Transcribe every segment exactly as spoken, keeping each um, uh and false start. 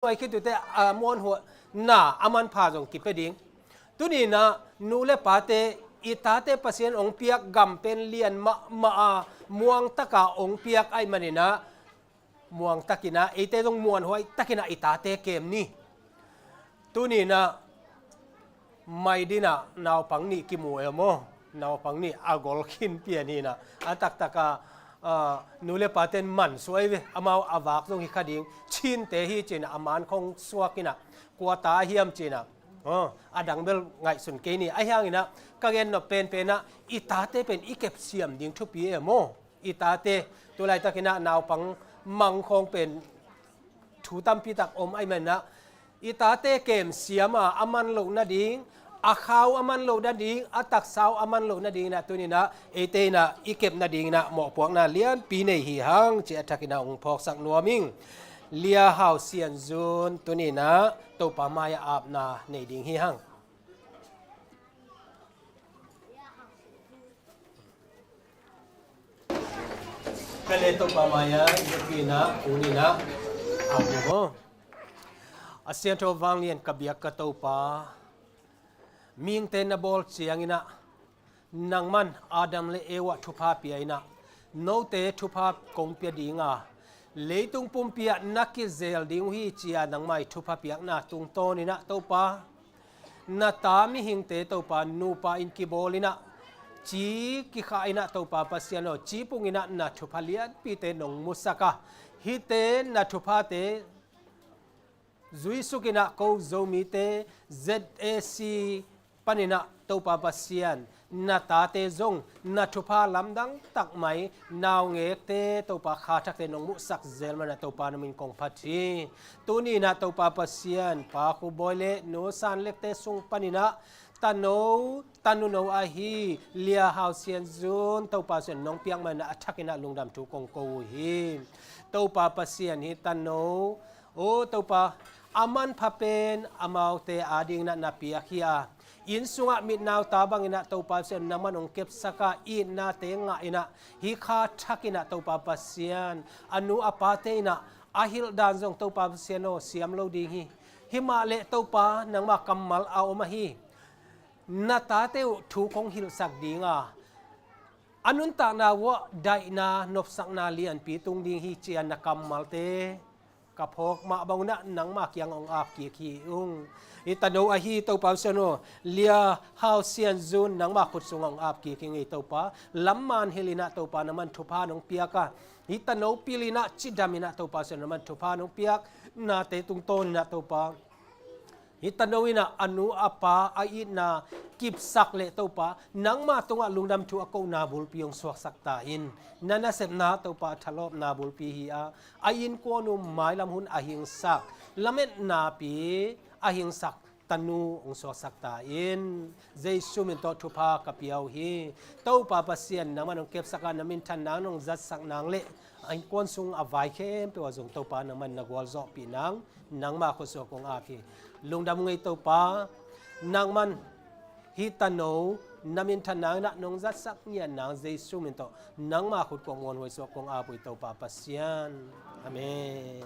muanhuai khit uh teh a muanhuai na a manpha zong kipia ding. Tuni in ah nu le pate i tate Pasian hong piak gam pen lian mahmah a, muang taka hong piak ahih manin ah muang takin ah eite zong muanhuai takin ah i tate kem ni. Tuni in ah mai din ah naupang nih kimu e maw? Naupang nih a gol khin pian hi in ah, a taktak a, ah, nu le paten man suak ve, amau a vak zong hi kha ding, Chinte hi ci in ah a man khong suak in ah, kua ta hiam ci in ah, oh, a dang bel ngaihsun kei ni. Ahi hangin ah ka gen nop penpen ah i tate pen i kep siam ding thupi e maw? I tate, tu laitakin ah naupang mang khong pen thu tampi tak om ahih manin ah i tate kem siam a, a man loh nading, a khau a man loh nading, a taksa uh a man loh nading in ah tuni in ah eite in ah i kep nading in ah mawhpuakna lianpi nei hi hang ci a thakin ah hong phawksak nuam ing. Lia Hau Sian Zun tuni in ah Topa mai-ah apna nei ding hi hang. Ka le Topa mai-ah i nupi in ah, u in ah, a bu maw? A siangtho vanglian ka biak ka Topa, mihingte na bawl ciangin ah nangman Adam le Eva thupha pia in ah, note thupha kong pia ding a, leitung pumpi ah na kizel ding uh hi ci a nangmah i thupha piakna tungtawnin ah Topa, na ta mihingte Topa nupa in kibawl in ah, ci kikhah in ah Topa Pasian aw, ci pung in ah na thupha lianpite nong musak a, hihte na thuphate zuisuk in ah ko Zomite Z A C panin ah Topa Pasian, na tate zong na thupha lamdang tak mai, naungekte Topa kha thakte nong muhsak zel manin ah Topa na min kong phat hi. Tuni in ah Topa Pasian, Pa Khup Bawi le Nu San Lekte sung panin ah tano, tanuno ahi Lia Hau Sian Zun Topa Pasian nong piak manin ah a thakin ah lungdam thu kong ko uh hi. Topa Pasian, hih tano, aw Topa, a manpha pen amaute adingin ah na piak hi a, inn sungah mit nau ta bangin ah Topa Pasian nangman hong kepsak a, itnate ngah in ah, hih kha thakin ah Topa Pasian, a nu a pate in ah a hilh dan zong Topa Pasian aw, siam lo ding hi. Himah leh Topa, nangmah kammal a om ahi, na tate uh thu kong hilhsak ding a, a nuntakna uah daihna nopsakna lianpi tung ding hi ci a na kammalte ka phawk mah bangin ah nangmah kiang hong ap kik hi ung. Hih tano ahi Topa Pasian aw, Lia Hau Sian Zun nangmah khut sungah hong ap kik hi ing ei Topa. Lamman hilh in ah Topa nangman thupha nong piak a, hih tano pil in ah cidam in ah Topa Pasian nangman thupha nong piak, nate tungtawnin ah Topa, hih tano in ah a nu a pa a itna kipsak leh Topa, nangmah tungah lungdam thu a kohna bulpi hong suaksak ta in. Na nasepna Topa a thalawpna bulpi hi a, a innkuan uh mailam hun a hingsak, lametnapi a hingsak tanu hong suaksak ta in. Jesu min tawh thupha ka pia uh hi. Topa Pasian, nangman hong kepsak a, na minthan nang, nong zatsak nang leh a innkuan sung a vai khempeuh ah zong Topa nangman na gualzawhpih nang, nangmah khut sungah kong ap hi. Lungdam ung ei Topa, nangman hih tano na minthan nang in ah nong zatsak ngiat nang Jesu min tawh nangmah khut kong muanhuai sungah kong ap uh hi Topa Pasian. Amen.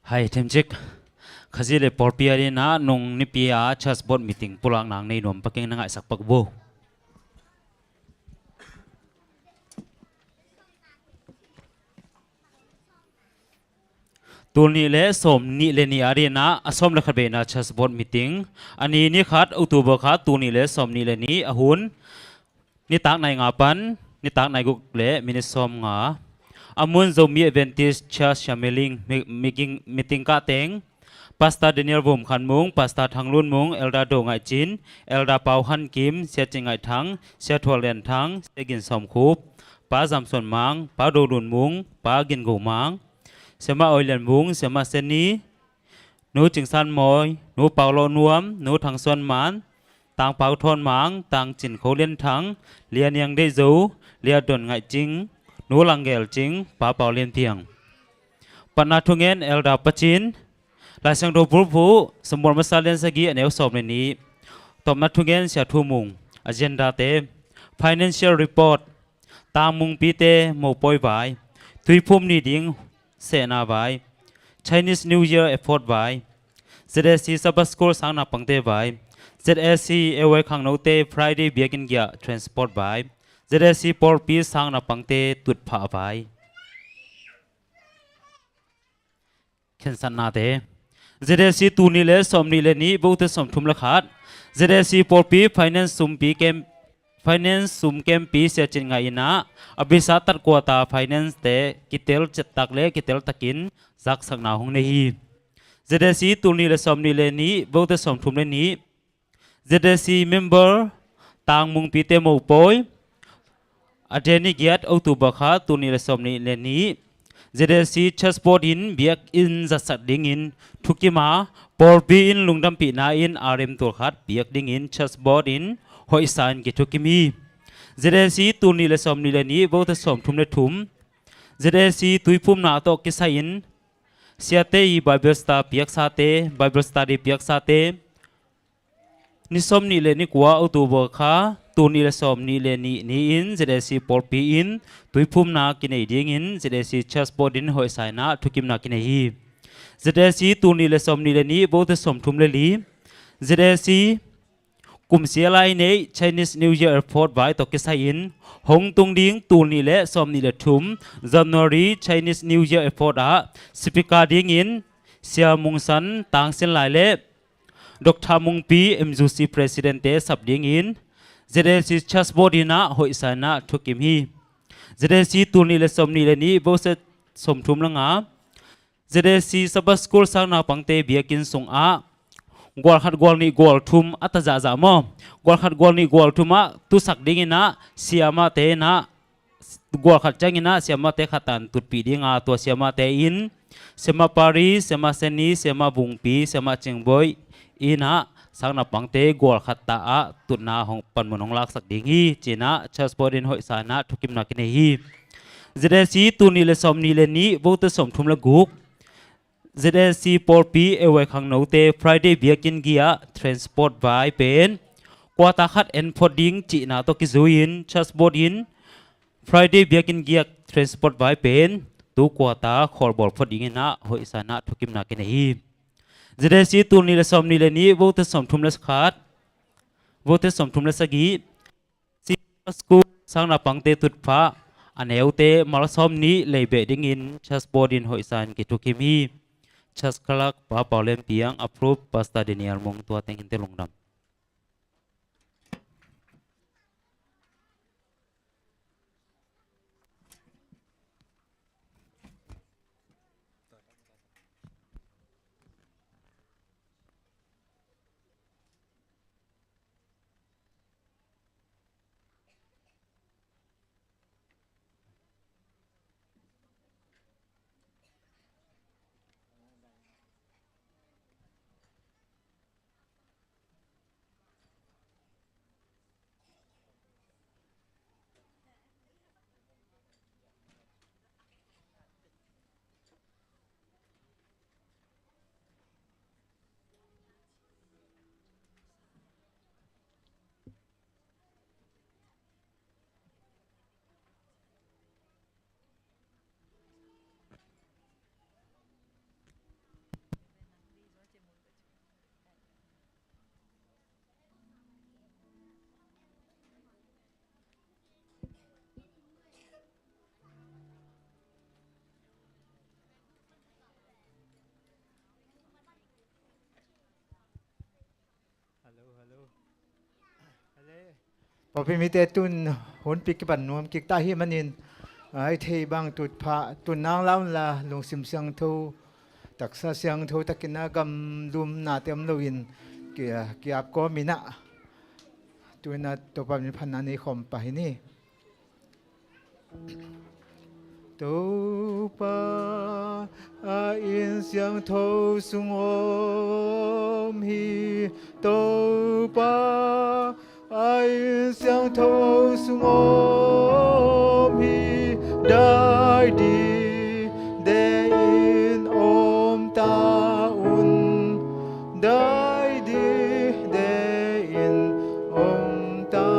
Hai, themcik. Khazih le pawlpi a dingin ah nung nipi a church board meeting pulak nang nei nuam pak ing, na ngaihsak pak bo. Tul nih le sawm nih le nih a dingin ah a sawm le khat veina church board meeting. A ni ni khat October kha tul nih le sawm nih le nih, a hun nitak nai nga pan nitak nai guk le minit sawm nga. A mun Zomi Adventist Church Siameling mi, mi, meeting kah teng. Pastor Daniel Vum Khan Mung, Pastor Thang Lun Mung, Elder Do Ngaih Cin, Elder Pau Han Kim, Sia Cin Ngaih Thang, Sia Thual Lian Thang, Sia Gin Sawm Khup, Pa Zam Suan Mang, Pa Do Lun Mung, Pa Gin Go Mang, Siama Oi Lian Mung, Siama Sen Ni, Nu Cing San Mawi, Nu Pau Law Nuam, Nu Thang Suan Man, Tang Pau Thawn Mang, Tang Cin Kho Lian Thang, Lia Niang Deih Zo, Lia Don Ngaih Cing, Nu Lang Gel Cing, Pa Pau Lian Piang. Patna thungen Elder Pa Cin, Lai Siangtho Bulphuh, Samuel Masa Lian Sagih, a neu sawm le nih. Tawpna thungen Sia Thu Mung. Agenda te, financial report, Tang Mungpite mopawi vai, Tuiphum ni ding sehna vai, Chinese New Year effort vai, Z A C Sabbath School sang naupangte vai, Z A C A Y khangnote Friday biakinn giah transport vai, Z A C pawlpi sang naupangte tutphah vai. Khensatnate. Z A C tul nih le sawm nih le nih, vote sawm thum le khat. Z A C pawlpi finance sumpi kem, finance sum kempi Sia Cin Ngaih in ah, a bisa tat kuata finance te kitel ciattak le kitel takin zaksakna hong nei hi. Z A C tul nih le sawm nih le nih, vote sawm thum le nih. Z A C member Tang Mungpite mopawi, a deni giat October kha tul nih le sawm nih le nih, Z A C Church Board in biakinn zatsak dingin thukim a, pawlpi in lungdampihna in R M tul khat biak dingin Church Board in hoihsa in kithukim hi. Z A C tul nih le sawm nih le nih, vote sawm thum le thum. Z A C tuiphumna tawh kisai in siate i Bible study piaksate, Bible study piaksate, ni sawm nih le ni kua October kha, tul nih le sawm nih le nih ni-in Z A C pawlpi in tuiphumna kinei dingin Z A C Church Board in hoihsa in ah thukimna kinei hi. Z A C tul nih le sawm nih le nih, vote sawm thum le li. Z A C kum sia lai neih Chinese New Year effort vai tawh kisai in hong tung ding tul nih le sawm nih le thum January Chinese New Year effort ah speaker dingin Sia Mung San Tang Sin Lai le Doctor Mungpi, M U C President te sap dingin Z A C Church Board in ah hoihsa in ah thukim hi. Z A C tul nih le sawm nih le nih, vote sawm thum le nga. Z A C Sabbath School sang naupangte biakinn sungah gual khat, gual nih, gual thum a ta zahzah maw, gual khat, gual nih, gual thum ah tusak dingin ah siamate in ah gual khat ciangin ah siamate khat tan tutpih ding a, tua siamate in Siama Pari, Siama Seni, Siama Bungpi, Siama Cingboih in ah sang naupangte gual khat ta ah tutna hong panmun hong laksak ding hi, ci-in ah Church Board in hoihsa in ah thukimna kinei hi. Z A C tul nih le sawm nih le nih, vote sawm thum le guk. Z A C pawlpi A Y khangnote Friday biakinn giah transport vai pen kuata khat en phot ding cihna tawh kizui-in Church Board in Friday biakinn giak transport vai pen tu kuata khawlbawl phot dingin ah hoihsa in ah thukimna kinei hi. Z A C tul nih le sawm nih le nih, vote sawm thum le khat, vote sawm thum le sagih. School sang naupangte tutphah, a neute malsawm nih lei beh dingin Church Board in hoihsa in kithukim hi. Church Clerk Pa Pau Lian Piang, approve Pastor Daniel Mung, tua teng in te lungdam. Hello, hello. Hello. Pawlpi mite tun hunpi kipan nuam kik ta hi manin, ai thei bang tutphah, tun nang la un la, lungsim siangtho, taksa siangtho takin a gamlumnate om loin ki, ki-ap kawmin ah, tu-in ah Topa min phatna nei khawm pah hi ni. Topa a inn siangtho sung om hi. Topa a inn siangtho sung om hi. Dai dide in om ta un. Dai dide in om ta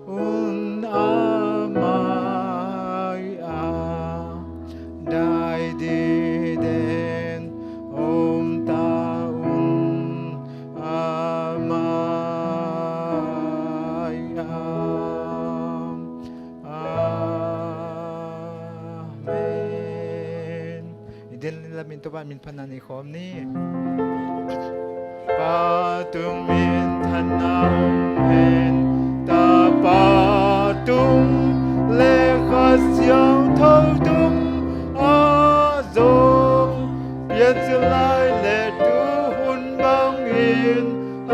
un. A mai-a dai diden om ta un. A mai-a. Amen. I din lamin Topa min phatna nei khawm ni. Pa tung minthanna om hen. Tapa tung le Kha Siangtho tung ah zong, piancil lai le tu hun bangin a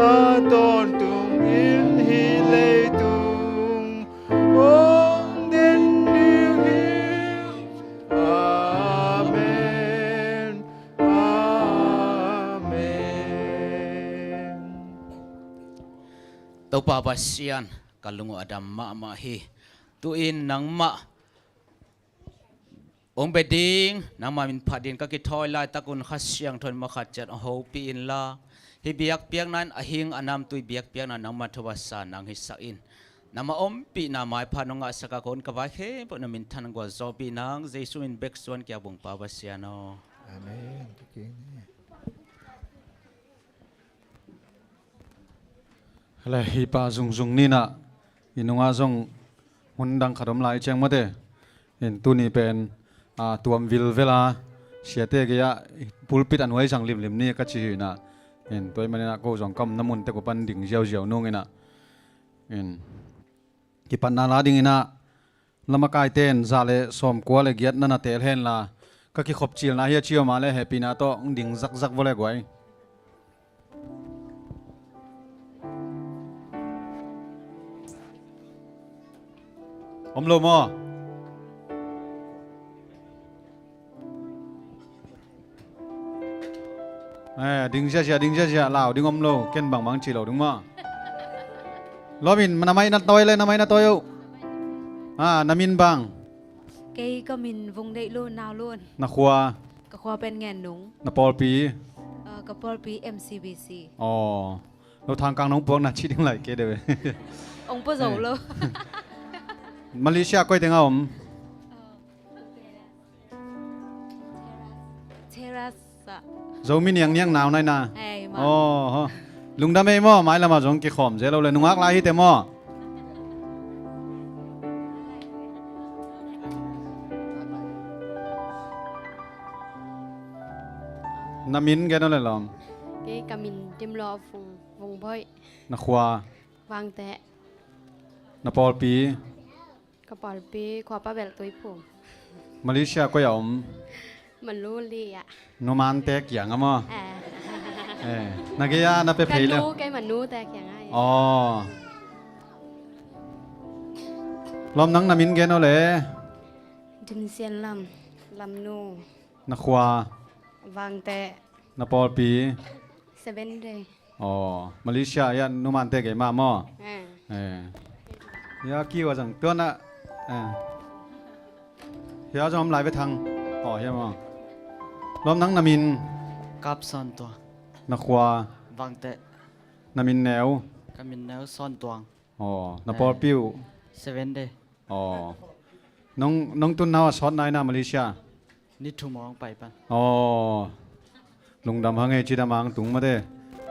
tawntung in hih leitung hong din ding hi. Amen. Amen. Topa Pasian, ka lung uh a dam mahmah hi. Tu-in nangmah hong bia ding, nangmah min phat ding ka kithawi laitak un Kha Siangtho in mah khat ciat hong hopih inla, hih biakpiakna in a hing a nam tui biakpiakna nangmah thu a sa nang hisak in. Nangmah ompihna maipha nong ngahsak a, ka hun ka vai khempeuh na minthan gualzawhpih nang, Jesu min bek suan kia bungpa Pasian aw. Amen. Hale, hi pa zungzung ninah i nungah zong hun dang khat om lai ciang mate. In tuni pen a tuam vilvela siate gei-ah pulpit a nuai zang limlim ni ka ci hinah. In tua ih maninah ko zong ka omna mun tek uh pan ding ziauziau nunginah. In kipatna la dinginah lamakaite in za le sawmkua le giat na na teel henla, ka kikhop cilna hi a ci om a le hehpihna tawh hong ding zakzak vawle guai. Om lo maw? Eh, ding ziazia, ding ziazia, lau ding om lo, ken bangbang ci lo ding maw? Lawmin, na mai na tawi le, na mai na tawi uh. Ah, na min bang? Kei ka min Vung Deih Lun, Nau Lun. Na khua? Ka khua pen Ngen Nung. Na pawlpi? Ah, ka pawlpi M C B C. Aw. Lo thangkang nong puakna ci ding lai kei deuh e. Ong pua zo lo. Malaysia koi tengah om? Terrace ah. Zomi niangniang nau nai na. Ei, ma. Aw, ho. Lungdam ei maw, mailam ah zong kikhawm zel lo le, nungak lai hi te maw? Na min gen aw le lawm. Kei ka min Dimlaw Vung, Vung Boih. Na khua? Vangteh. Na pawlpi? Ka pawlpi Khuapa Belh Tuiphum. Malaysia koi a om? Manuli ah. Nu Mante kiang a maw? Eh. Eh, na gei a na pia phei le. Ka nu kei Manute kiang a. Aw. Lawm, nang na min gen aw le. Dim Sian Lam, Lamnu. Na khua? Vangteh. Na pawlpi? Seven Day. Aw, Malaysia, ya, Nu Mante gei mah maw? Eh. Eh. Ya, kiu a zang. Tuan ah. Eh. Ya, zong om lai ve thang. Aw, ya maw. Lawm, nang na min? Kap Sawn Tuang. Na khua? Vangteh. Na min neu? Ka min neu Sawn Tuang. Aw, na pawlpi uh? Seven Day. Aw. Nong, nong tun nau a sawt nai na Malaysia? Ni thum hong pai pan. Aw. Lungdam hang e, cidam hang tung mate.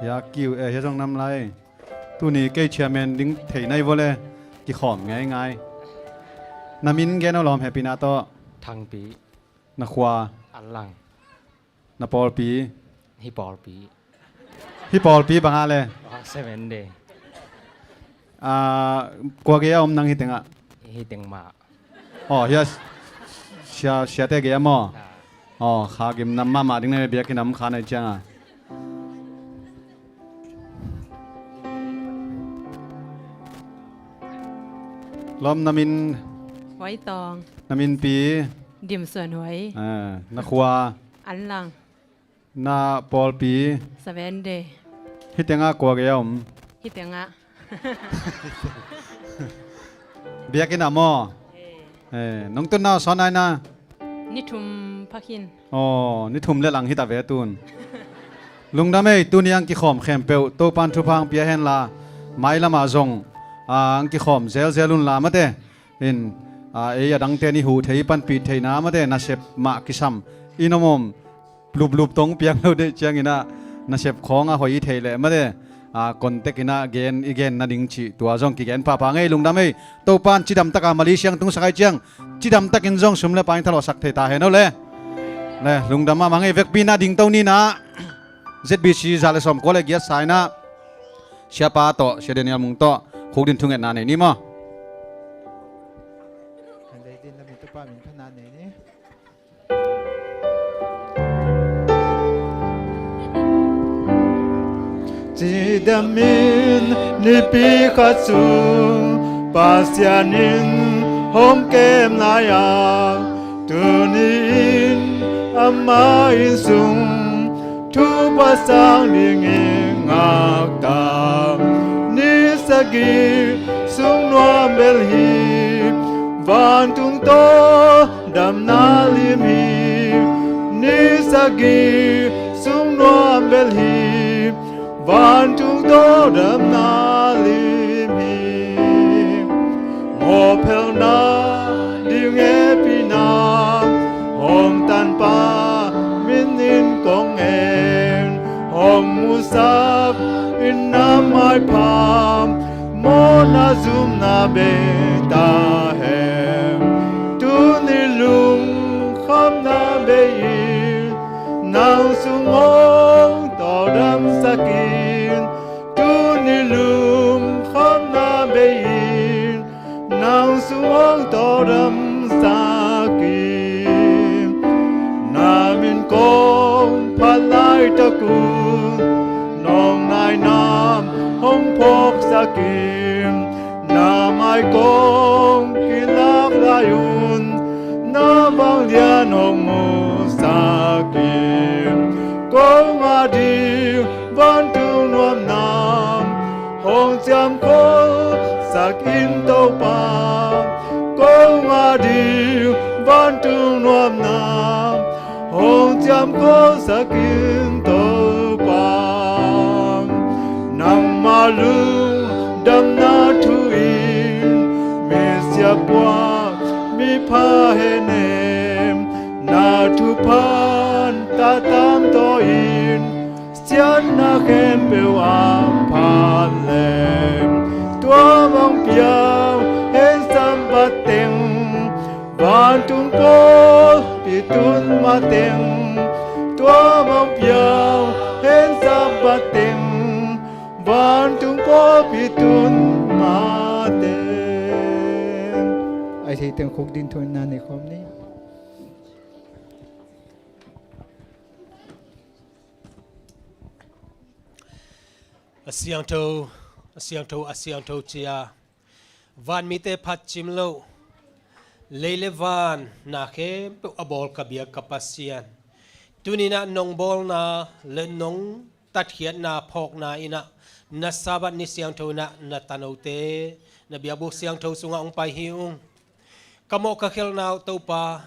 Ya kiu e, hia zong nam lai. Tuni kei chairman ding thei nai vawle. Kikhawm ngeingai. Na min gen aw lawm, hehpihna tawh. Thangpi. Na khua? Alang. Na pawlpi? Hih pawlpi. Hih pawlpi bang a le? Ah, Seven Day. Ah, kua gei a om nang hih tengah? Hih teng mah. Aw, hia sia, siate gei a maw? Ah. Aw, kha gim nam mahmah ding na biakinn a om kha nai ciang a. Lawm, na min? Huai Tawng. Na minpi? Dim Suan Huai. Ah, na khua? An Lang. Na pawlpi? Seven Day. Hih tengah kua gei a om? Hih tengah. Biakinn ah maw? Eh. Eh, nong tunna sawn ai na? Ni thum pha khin. Aw, ni thum le lang hi ta ve tun. Lungdam ei, tuni ang kikhawm khempeuh Topan thupha ang pia hen la, mailam ah zong ang kikhawm zelzel un la mate. In, a, ei a dangte ni huh thei, panpih theihna mate, nasep mah kisam in om om, luplup tong piang lo deih ciangin ah, nasep khawng a hoih i theih leh mate, a, contact in ah gen, i gen nading cih tua zong kigen pahpah ngei. Lungdam ei. Topan cidam taka mali siang tungsak ai ciang, cidam takin zong sum le pai thalawhsak thei ta hen aw le. Le, lungdam mahmah ngei. Vekpi in ah dingto ni in ah, Z B C za le sawmkua le giat sa in ah, Siapa tawh, Sia Daniel Mung tawh khukdin thungetna nei ni maw? Cidam in nipi khat sung Pasian in hong kem lai-a, tuni-in ama inn sung thupha sang ding i ngak ta. Ni sagih sung nuam bel hi, vantung tawh damna lim hi. Ni sagih sung nuam bel hi, vantung tawh damna lim hi. Mawhphelhna ding hehpihna hong tanpa min in kong en, hong musak in na maipha, mawhna zumna bei ta hen. Tuni lungkhamna bei in nang sung hong tawldamsak in, tuni lungkhamna bei in nang sung hong tawldamsak in. Na min kong phat laitak un, nong nainam hong phawksak in. Na mai kong kilak lai un, na vanglian hong musak in. Kong a ding vantung nuamna hong ciamkholsak in Topa. Kong a ding vantung nuamna hong ciamkholsak in Topa. Nangma lungdamna thu in misiapuak mipha henem. Na thuphan tatam taw in siatna khempeuh a phat leng, tua bang piang hen Sabbath teng, vantung pawlpi tun mateng. Tua bang piang hen Sabbath teng, vantung pawlpi tun mateng. Ai thei teng khukdin thungetna nei khawm ni. A siangtho, a siangtho, a siangtho ci-a vanmite phatcim loh, lei le van na khempeuh a bawl ka biak ka Pasian, tuni in ah nong bawlna le nong tatkhiatna phawkna in ah na Sabbath ni siangtho in ah na tanote na biakbuk siangtho sungah hong pai hi ung. Ka mawh ka khelhna uh Topa,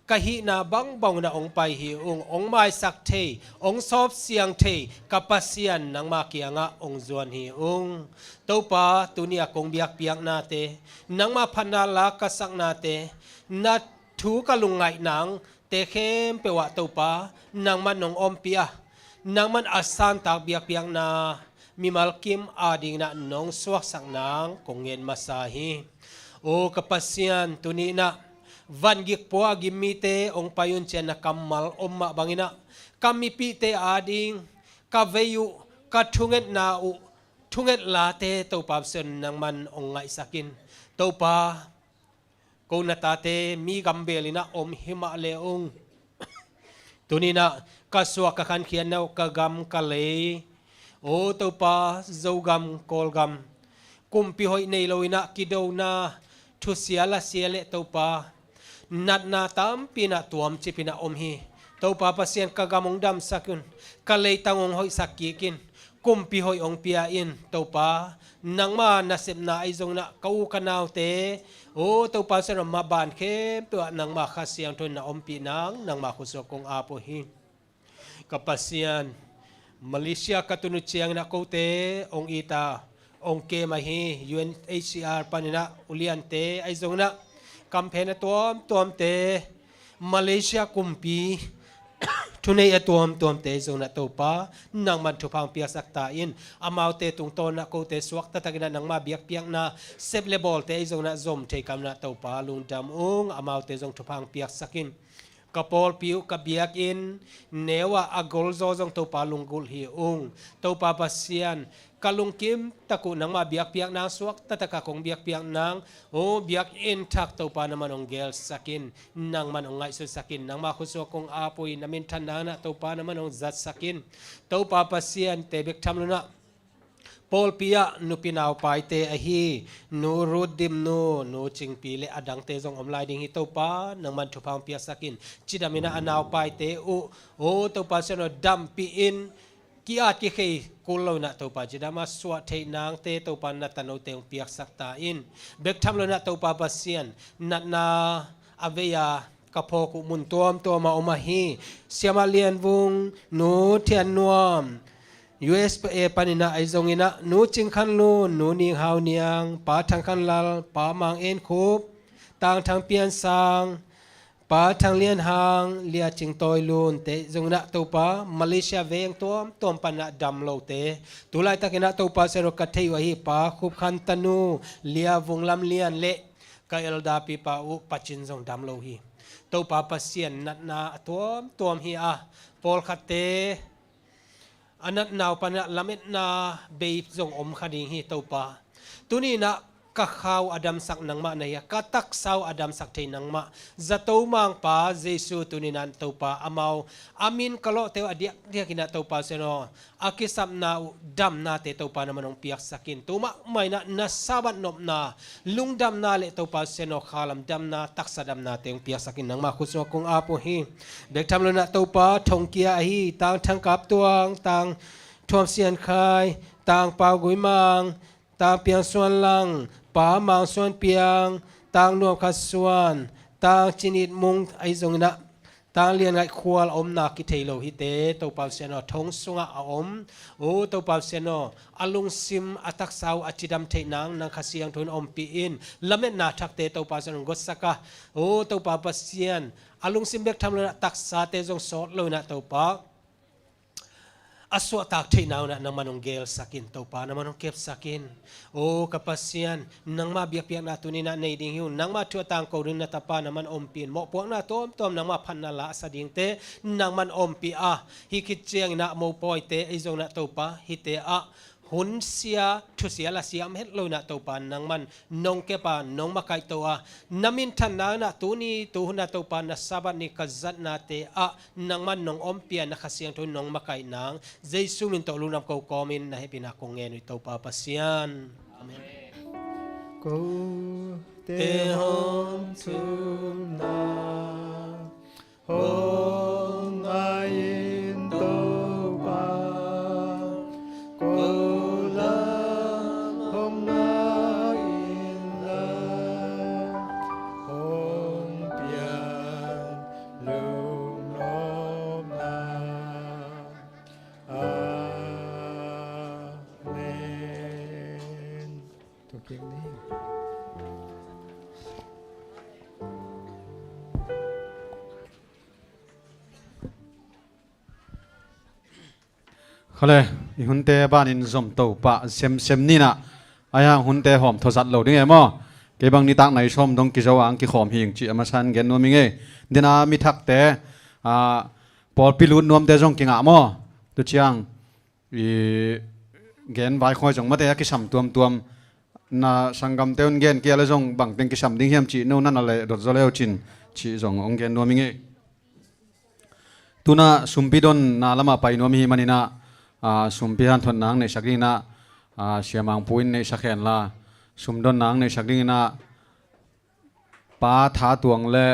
ka hihna bangbang in ah hong pai hi ung. Hong maisak thei, hong sawpsiang thei ka Pasian nangma kiangah hong zuan hi ung. Topa, tuni a kong biakpiaknate, nangma phatna la ka saknate, na thu ka lungngaih nangte khempeuh ah Topa, nangman nong ompih a, nangman a santak biakpiakna mimal kim adingin ah nong suaksak nang kong ngen masa hi. O ka Pasian, tuni in ah vangik pua a gim mite hong pai un ci-a na kammal om mah bangin ah ka mipihte ading ka vei uh, ka thungetna uh, thunget late Topa Pasian nangman hong ngaihsak in. Topa, ko na tate mi gam bel in ah om hi mah le ung, tuni in ah ka suak ka khankhiatna uh ka gam ka lei, o Topa, Zogam, Kawlgam, kumpi hoih nei lo in ah kidona, thusia lasia le Topa, natna tampi in ah tuamcip in ah om hi. Topa Pasian, ka gam hong damsak un, ka leitang hong hoihsak kik in, kumpi hoih hong pia in. Topa, nangma nasepna ahi zongin ah ka u ka naute, o Topa Pasian aw, maban khempeuh ah nangma Kha Siangtho in na ompih nang, nangma khutsuak kong ap uh hi. Ka Pasian, Malaysia ka tun uh ciangin ah kote hong it a, hong kem ahi, U N H C R panin ah uliante ahi zongin ah, kamphen a tuamtuamte, Malaysia kumpi thunei a tuamtuamte ahi zongin ah Topa, nangman thupha hong piaksak ta in. Amaute tungtawn ah kote suak taktakin ah nangma biakpiakna sep le bawlte ahi zongin ah zom thei kam in ah Topa, lungdam ung. Amaute zong thupha hong piaksak in. Ka pawlpi uh, ka biakinn neu ah a golzaw zong Topa lunggulh hi ung. Topa Pasian, ka lungkim tak uh nangma biakpiak nang, suak taktak a kong biakpiak nang, o biakinn thak Topa nangman hong gelsak in, nangman hong ngaihsutsak in, nangma khutsuak kong ap uh hi. Na minthanna in ah Topa nangman hong zatsak in. Topa Pasian, te bek tham lo in ah pawlpi ah nupi naupaite ahi Nu Ruth Dimnu, Nu Cingpi le a dangte zong om lai ding hi Topa, nangman thupha hong piaksak in. Cidam in ah a naupaite uh, o Topa Pasian aw, dampih in, ki-at kikhei kul lo in ah Topa, cidam a suah theih nangte Topa, na tanote hong piaksak ta in. Bek tham lo in ah Topa Pasian, natna a vei a ka phawk uh mun tuamtuam ah om ahi Siamah Lian Vung, Nu Thian Nuam, U S A panin ah ahi zongin ah Nu Cing Khan Lun, Nu Ning Hau Niang, Pa Thang Khan Lal, Pa Mang En Khup, Tang Thang Pian Sang, Pa Thang Lian Hang, Lia Cing Tawi Lun te zongin ah Topa, Malaysia veng tuamtuam pan ah dam lote, tu laitakin ah Topa Pasian aw, ka thei uh ahi Pa Khup Khan tanu Lia Vung Lam Lian le ka elder pipa uh Pa Cin zong dam lo hi. Topa Pasian, natna a tuamtuam hi a, pawlkhatte a natna uh pan ah lametna bei zong om kha ding hi Topa. Tuni in ah ka kha uh a damsak nangmah na hi a, ka taksa uh a damsak thei nangmah, zato mangpa Jesu, tuni in ah Topa, amau a min ka lawhte uh a diakdiak in ah Topa Pasian aw, a kisapna uh damnate Topa nangman hong piaksak in. Tu mahmah in ah na Sabbath nopna, lungdamna le Topa Pasian aw, khalam damna, taksa damnate hong piaksak in, nangma khutsuak kong ap uh hi. Bek tham lo in ah Topa, Thongkia ahi Tang Thang Kap Tuang, Tang Thuam Sian Khai, Tang Pau Gui Mang, Tang Piang Suan Lang, Pa Mang Suan Piang, Tang Nuam Khat Suan, Tang Cin It Mung ahi zongin ah, Tang Lian Ngaih Khual a omna kithei lo hite, Topa Pasian aw, thong sungah a om, o Topa Pasian aw, a lungsim a taksa uh a cidam theih nang, nang Kha Siangtho in ompih in, lametna thakte Topa Pasian hong gotsak a, o Topa Pasian, a lungsim bek tham lo in ah taksate zong sawt lo in ah Topa, a suahtak theih nang un ah nangman hong gelsak in Topa, nangman hong kepsak in. O ka Pasian, nangma biakpiakna tuni in ah nei ding hi uh, nangma thu a tangko ding na tapa nangman ompih in, mawhpuakna tuamtuam nangma phatna la a sa dingte nangman ompih a, hih khit ciangin ah mopawite ahi zongin ah Topa, hihte ah hun sia, thusia lasia om het lo in ah Topa, nangman nong kep a, nong makaihto a, na minthanna in ah tuni tuhun ah Topa, na Sabbath ni ka zatnate ah nangman nong ompih a, na Kha Siangtho in nong makaih nang, Jesu min tawh lungdam ko kawmin na hehpihna kong ngen uh hi Topa Pasian. Amen. Kote hong thumna hong ngai in Topa, ko lam hong ngai in la, hong pian lungnopna. Amen. Tua kik ni. Khale, i hunte banin zom to pah semsem ni in ah, a hang hunte hawm thaw zat lo ding e maw? Kei bang nitak nai sawm dong kizo a hong kikhawm hi ing cih a masa in gen nuam ing e. Dena mi thakte, a, pawlpi lut nuamte zong kingah maw? Tu ciang i gen vaikhawi zong mate a kisam tuamtuam, na sanggamte un gen kei a le zong bangteng kisam ding hiam cih no na na leh dot zaw le uh cin cih zong hong gen nuam ing e. Tu in ah sumpi donna lamah pai nuam i hih manin ah, a, sumpi hanthawnna hong neihsak dingin ah, a, Sia Mang Pu in neihsak hen la, sum donna hong neihsak dingin ah, Pa Tha Tuang le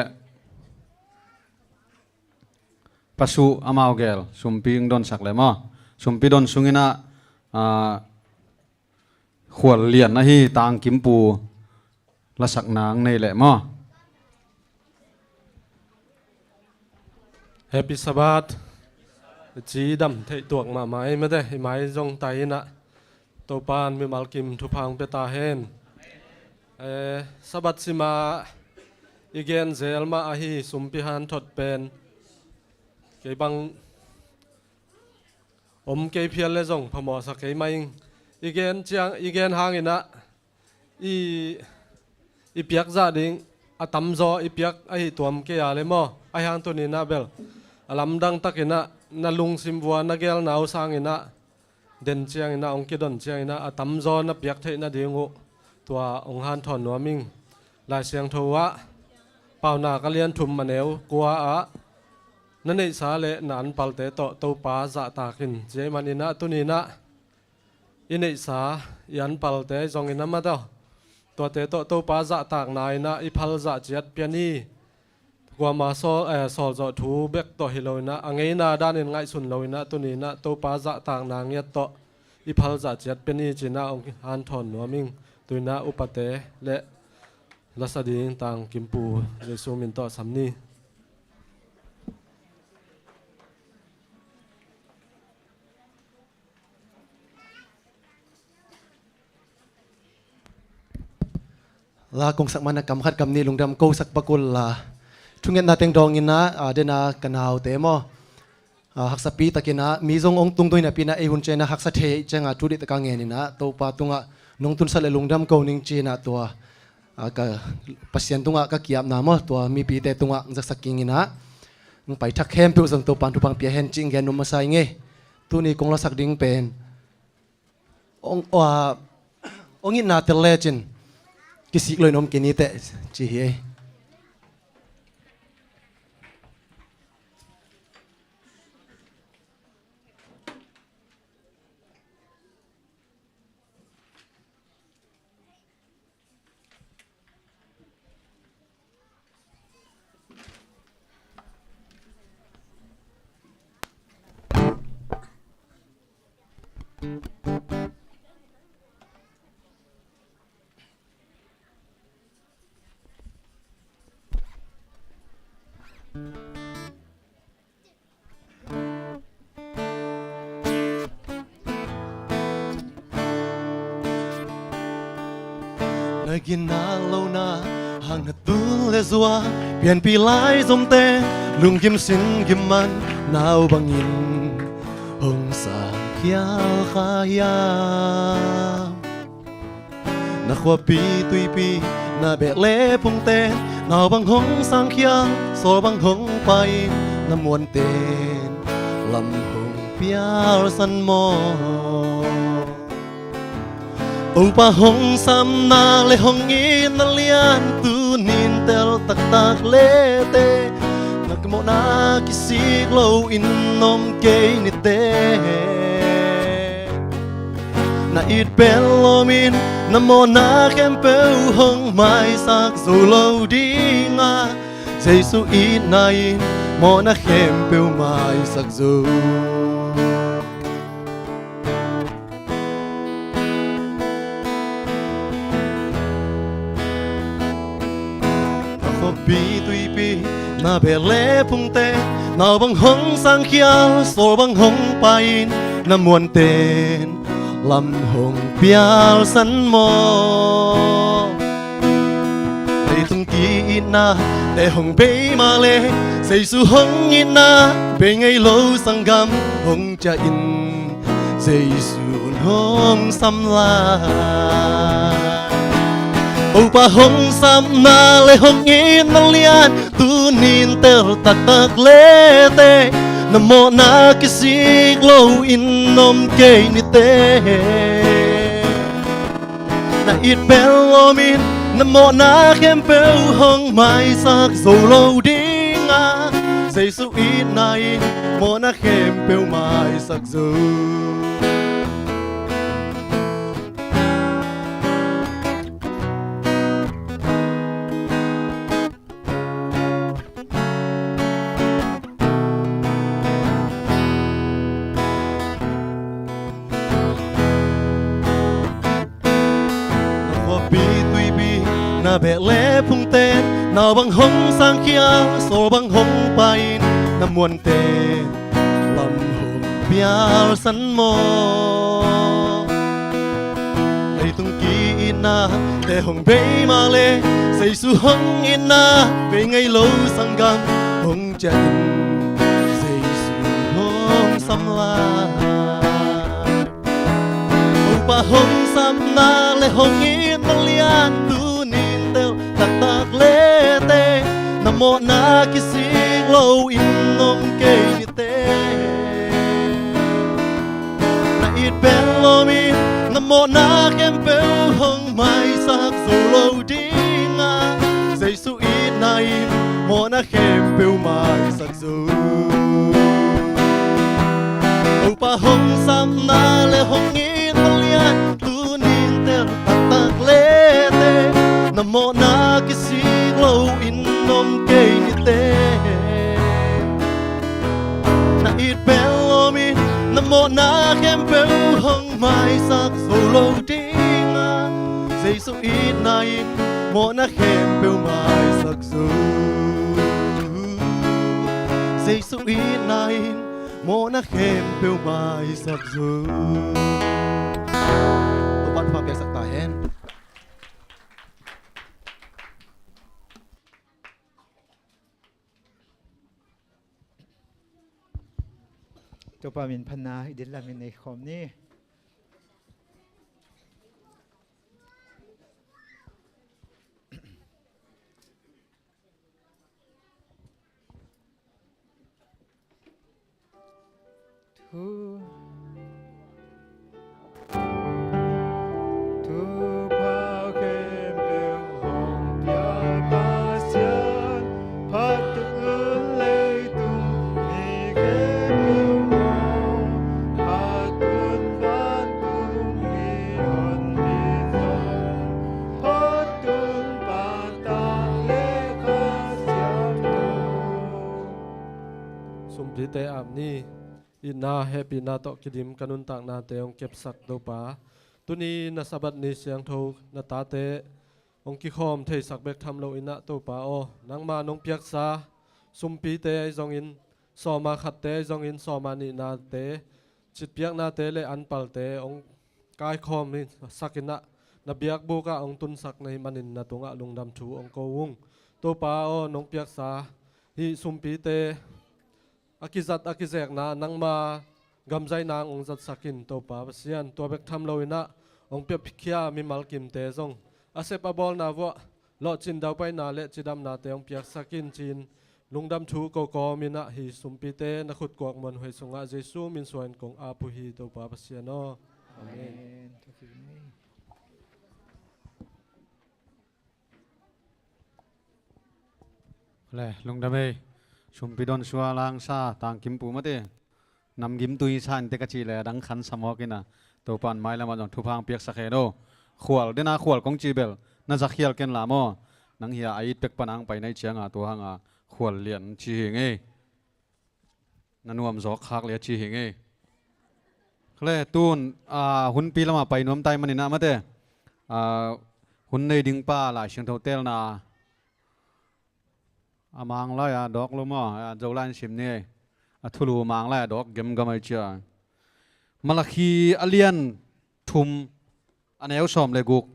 Pa Su amau gel sumpi hong donsak le maw. Sumpi don sungin ah, ah, khual lian ahi Tang Kim Pu lasakna hong nei le maw. Happy Sabbath. Ci dam theih tuak mahmah ei mate, i mai zong tai in ah Topa'n mimal kim thupha hong pia ta hen. Eh, Sabbath sima i gen zel mah ahi sumpi hanthot pen kei bang om kei phial le zong phamawhsa kei mah ing. I gen ciang, i gen hangin ah i, i piak zah ding a tamzaw i piak ahi tuam kei a le maw. Ahi hang tuni in ah bel a lamdang takin ah na lungsim vua na gelna uh sangin ah den ciangin ah, hong kidon ciangin ah a tamzaw na piak theih nading uh tua hong hanthawn nuam ing. Lai Siangtho ah Paunak a lian thum a neu kua ah na neihsa le na anpalte tawh Topa zahtak in, ci ahih manin ah tuni in ah i neihsa i anpalte zongin ah mate, tuate tawh Topa zahtakna in ah i phal zah ciat pia ni. Kuama sawl, eh, sawlzawh thu bek tawh hi lo in ah a ngeina danin ngaihsun lo in ah tuni in ah Topa zahtakna ngiat tawh i phal zah ciat pia ni ci-in ah hong hanthawn nuam ing. Tu-in ah upate le lasa ding Tang Kim Pu Jesu min tawh sam ni. La kongsak man a kam khat kam nih lungdam kosak bak uh la. Thungetna teng dawngin ah, a, den a ka naute maw, a, haksapi takin ah mi zong hong tung dawina pi-in ah ei hun ciangin ah haksa thei ciangin ah thu dih takin ngenin ah Topa tungah nong tunsak le lungdam ko ning ci-in ah tua, a, ka Pasian tungah ka ki-apna maw, tua mipite tungah hong zaksak kingin ah hong pai thak khempeuh zong Topa'n thupha hong pia hen ci-in gen nuam masa ing ei. Tuni kong lasak ding pen hong, a, hong itna tel lecin kisik loin om kei ni teh ci hi ei. Na ginat lohna hang na tul le zua, pianpih lai zomte lungkim sin gim man nau bangin hong sang khial kha hiam? Na khuapi tuipi, na beh le phungte nau bang hong sang khial, sawl bang hong pai, na muanten lam hong pialsan maw? Topa hong sapna le hong itna lian tuni'n tel taktak le teh, na mawhna kisik loin om kei ni teh. Na it bel om in, na mawhna khempeuh hong maisak zo lo ding a, Jesu itna in mawhna khempeuh maisak zo. Na khuapi tuipi, na beh le phungte nau bang hong sang khial, sawl bang hong pai in, na muanten lam hong pialsan maw? Leitung ki-itnate hong bei mah leh, Jesu hong itna bei ngei lo sanggam hong ciah in, Jesu'n hong sam lai. Topa hong sapna le hong itna lian tuni'n tel taktak le teh, na mawhna kisik loin om kei ni teh. Na it bel om in, na mawhna khempeuh hong maisak zo lo ding a, Jesu itna in mawhna khempeuh maisak zo. Na beh le phungte na bang hong sangkhia, sawl bang hong pai in, na muante lam hong pialsan maw. Leitung ki-itna te hong bei mah le, Jesu hong itna bei ngei lo sanggam hong ciah in, Jesu hong sam lai. Topa hong sapna le hong itna lian tuni-in tel taktak le te, na mawhna kisik lo in om kei ni te. Na it pen lawm in na mawhna khempeuh hong maisak zo lo ding a, Jesu itna in mawhna khempeuh maisak zo. Topa hong sapna le hong itna lian tuni-in tel taktak le te, na mawhna kisik lo in om kei ni te. Na it pen lawm in na mawhna khempeuh hong maisak zo lo ding a, Jesu itna in mawhna khempeuh maisak zo. Jesu itna in mawhna khempeuh maisak zo. Topa'n thupha piaksak ta hen. Topa min phatna i dihlak in nei khawm ni. Thu Thupha khempeuh hong piak Pasian, phat un leitung mi khempeuh maw, phat un vantung mi honpi zong, phat un Pa, Ta le Kha Siangtho. Sumpite ap ni. Itna hehpihna tawh kidim ka nuntaknate hong kepsak Topa, tuni na Sabbath ni siangtho na tate hong kikhawm theisak bek tham loin ah Topa aw, nangma nong piaksa sumpite ahi zongin, sawma khatte ahi zongin, sawma nihnate, citpiaknate le anpalte hong kaikhawm hi sakin ah, na biakbuk ah hong tunsak na hih manin na tungah lungdam thu hong ko ung. Topa aw, nong piaksa hih sumpite a kizat a kizekna nangma gamzaina hong zatsak in Topa Pasian, tua bek tham loin ah hong piakhia mimal kimte zong a sep a bawlna vuah lawhcin daupaina le cidamnate hong piaksak in ci-in lungdam thu ko kawmin ah hih sumpite na khutkuak muanhuai sungah Jesu min suangin kong ap uh hi Topa Pasian aw. Amen. Amen. Le, lungdam ei. Sumpi don sua langsa tangkimpu mate. Namgim tui sa in te ka cih le a dang khan sa mawk in a, Topa'n mailam ah zong thupha hong piaksak hen aw. Khual, dena khual kong cih bel na zakhial ken la maw. Nang hi a, a it pek pan hong pai na hih ciang a, tua hang a khual lian ci hi ngei. Na nuam zawk khak le ci hi ngei. Le, tun, a, hunpi lamah pai nuam ta ahih manin ah mate, a, hun nei ding pa Lai Siangtho telna a Mang lai a dawk lo maw, a, Zolai in sim ni. A thulu Mang lai a dawk gemgam ahi cia. Malakhi a lian thum, a neu sawm le guk.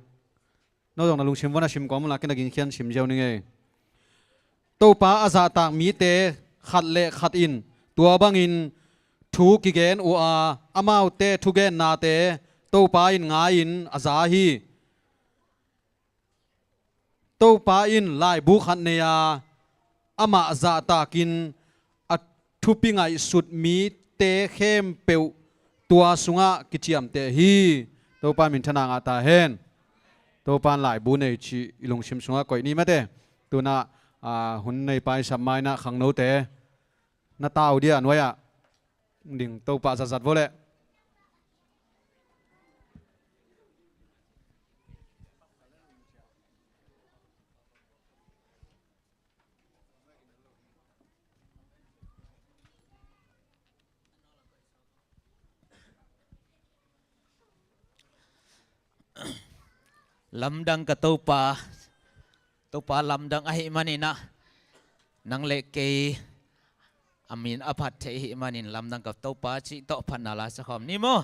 No zong na lungsim vuah na sim kawm unla, kei na gingkhian sim ziau ning ei. Topa a zahtak mite khat le khat in tua bangin thu kigen uh a, amaute thugennate Topa in ngai-in a za hi. Topa in laibu khat nei a, amah zahtakin a thupi ngaihsut mite khempeuh tua sungah kiciamteh hi. Topa minthanna ngah ta hen. Topa in laibu nei cih i lungsim sungah koih ni mate. Tun ah, a, hun nei paisap ma-in ah khangnote na tau dia nuai-ah ding Topa zatzat vua leh. Lamdang ka Topa, Topa lamdang ahih manin ah, nang le kei a min a phat thei ahih manin lamdang ka Topa cih tawh phatna la sa khawm ni maw.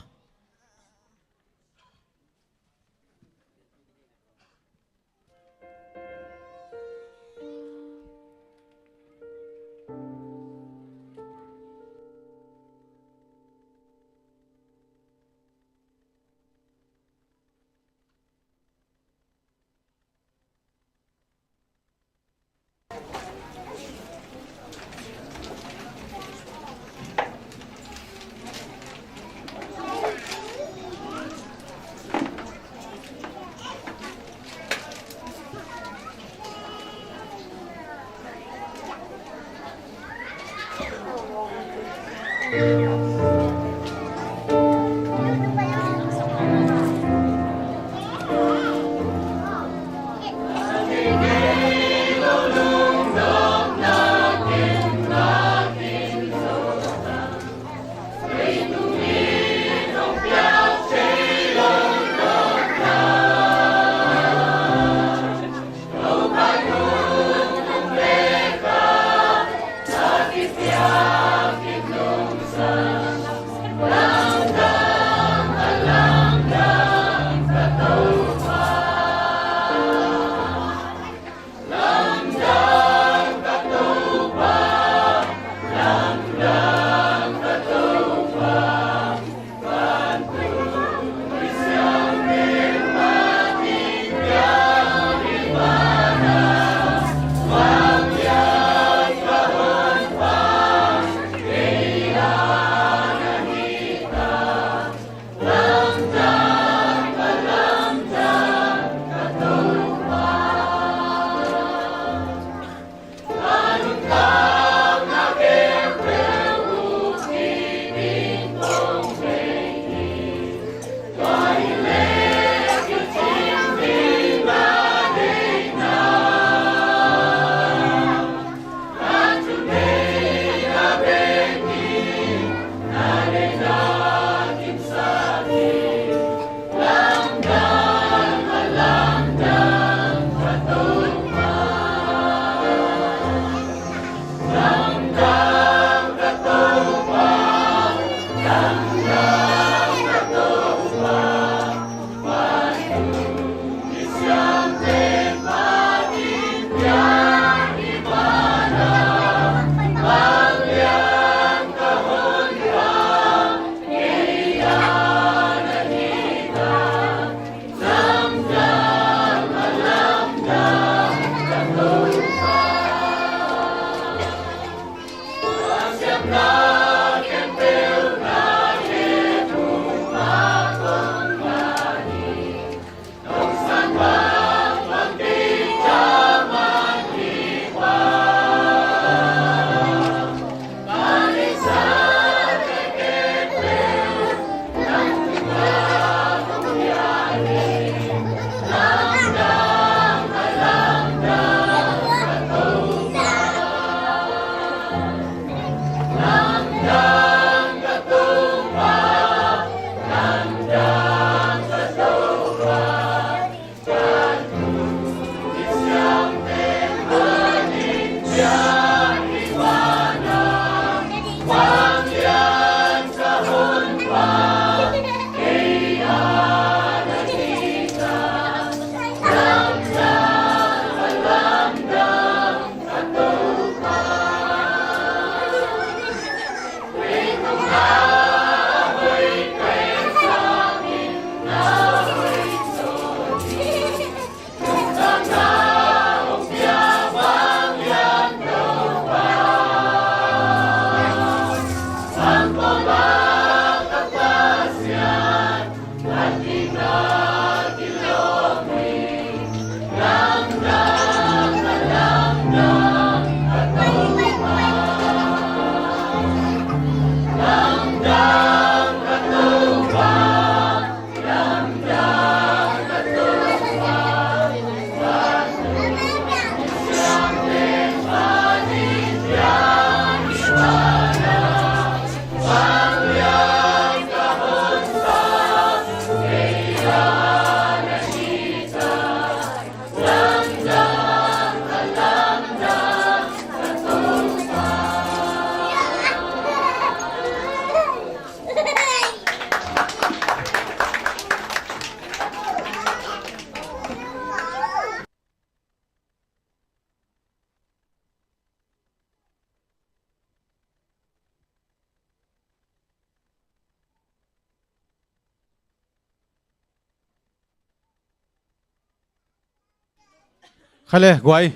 Khaile guai,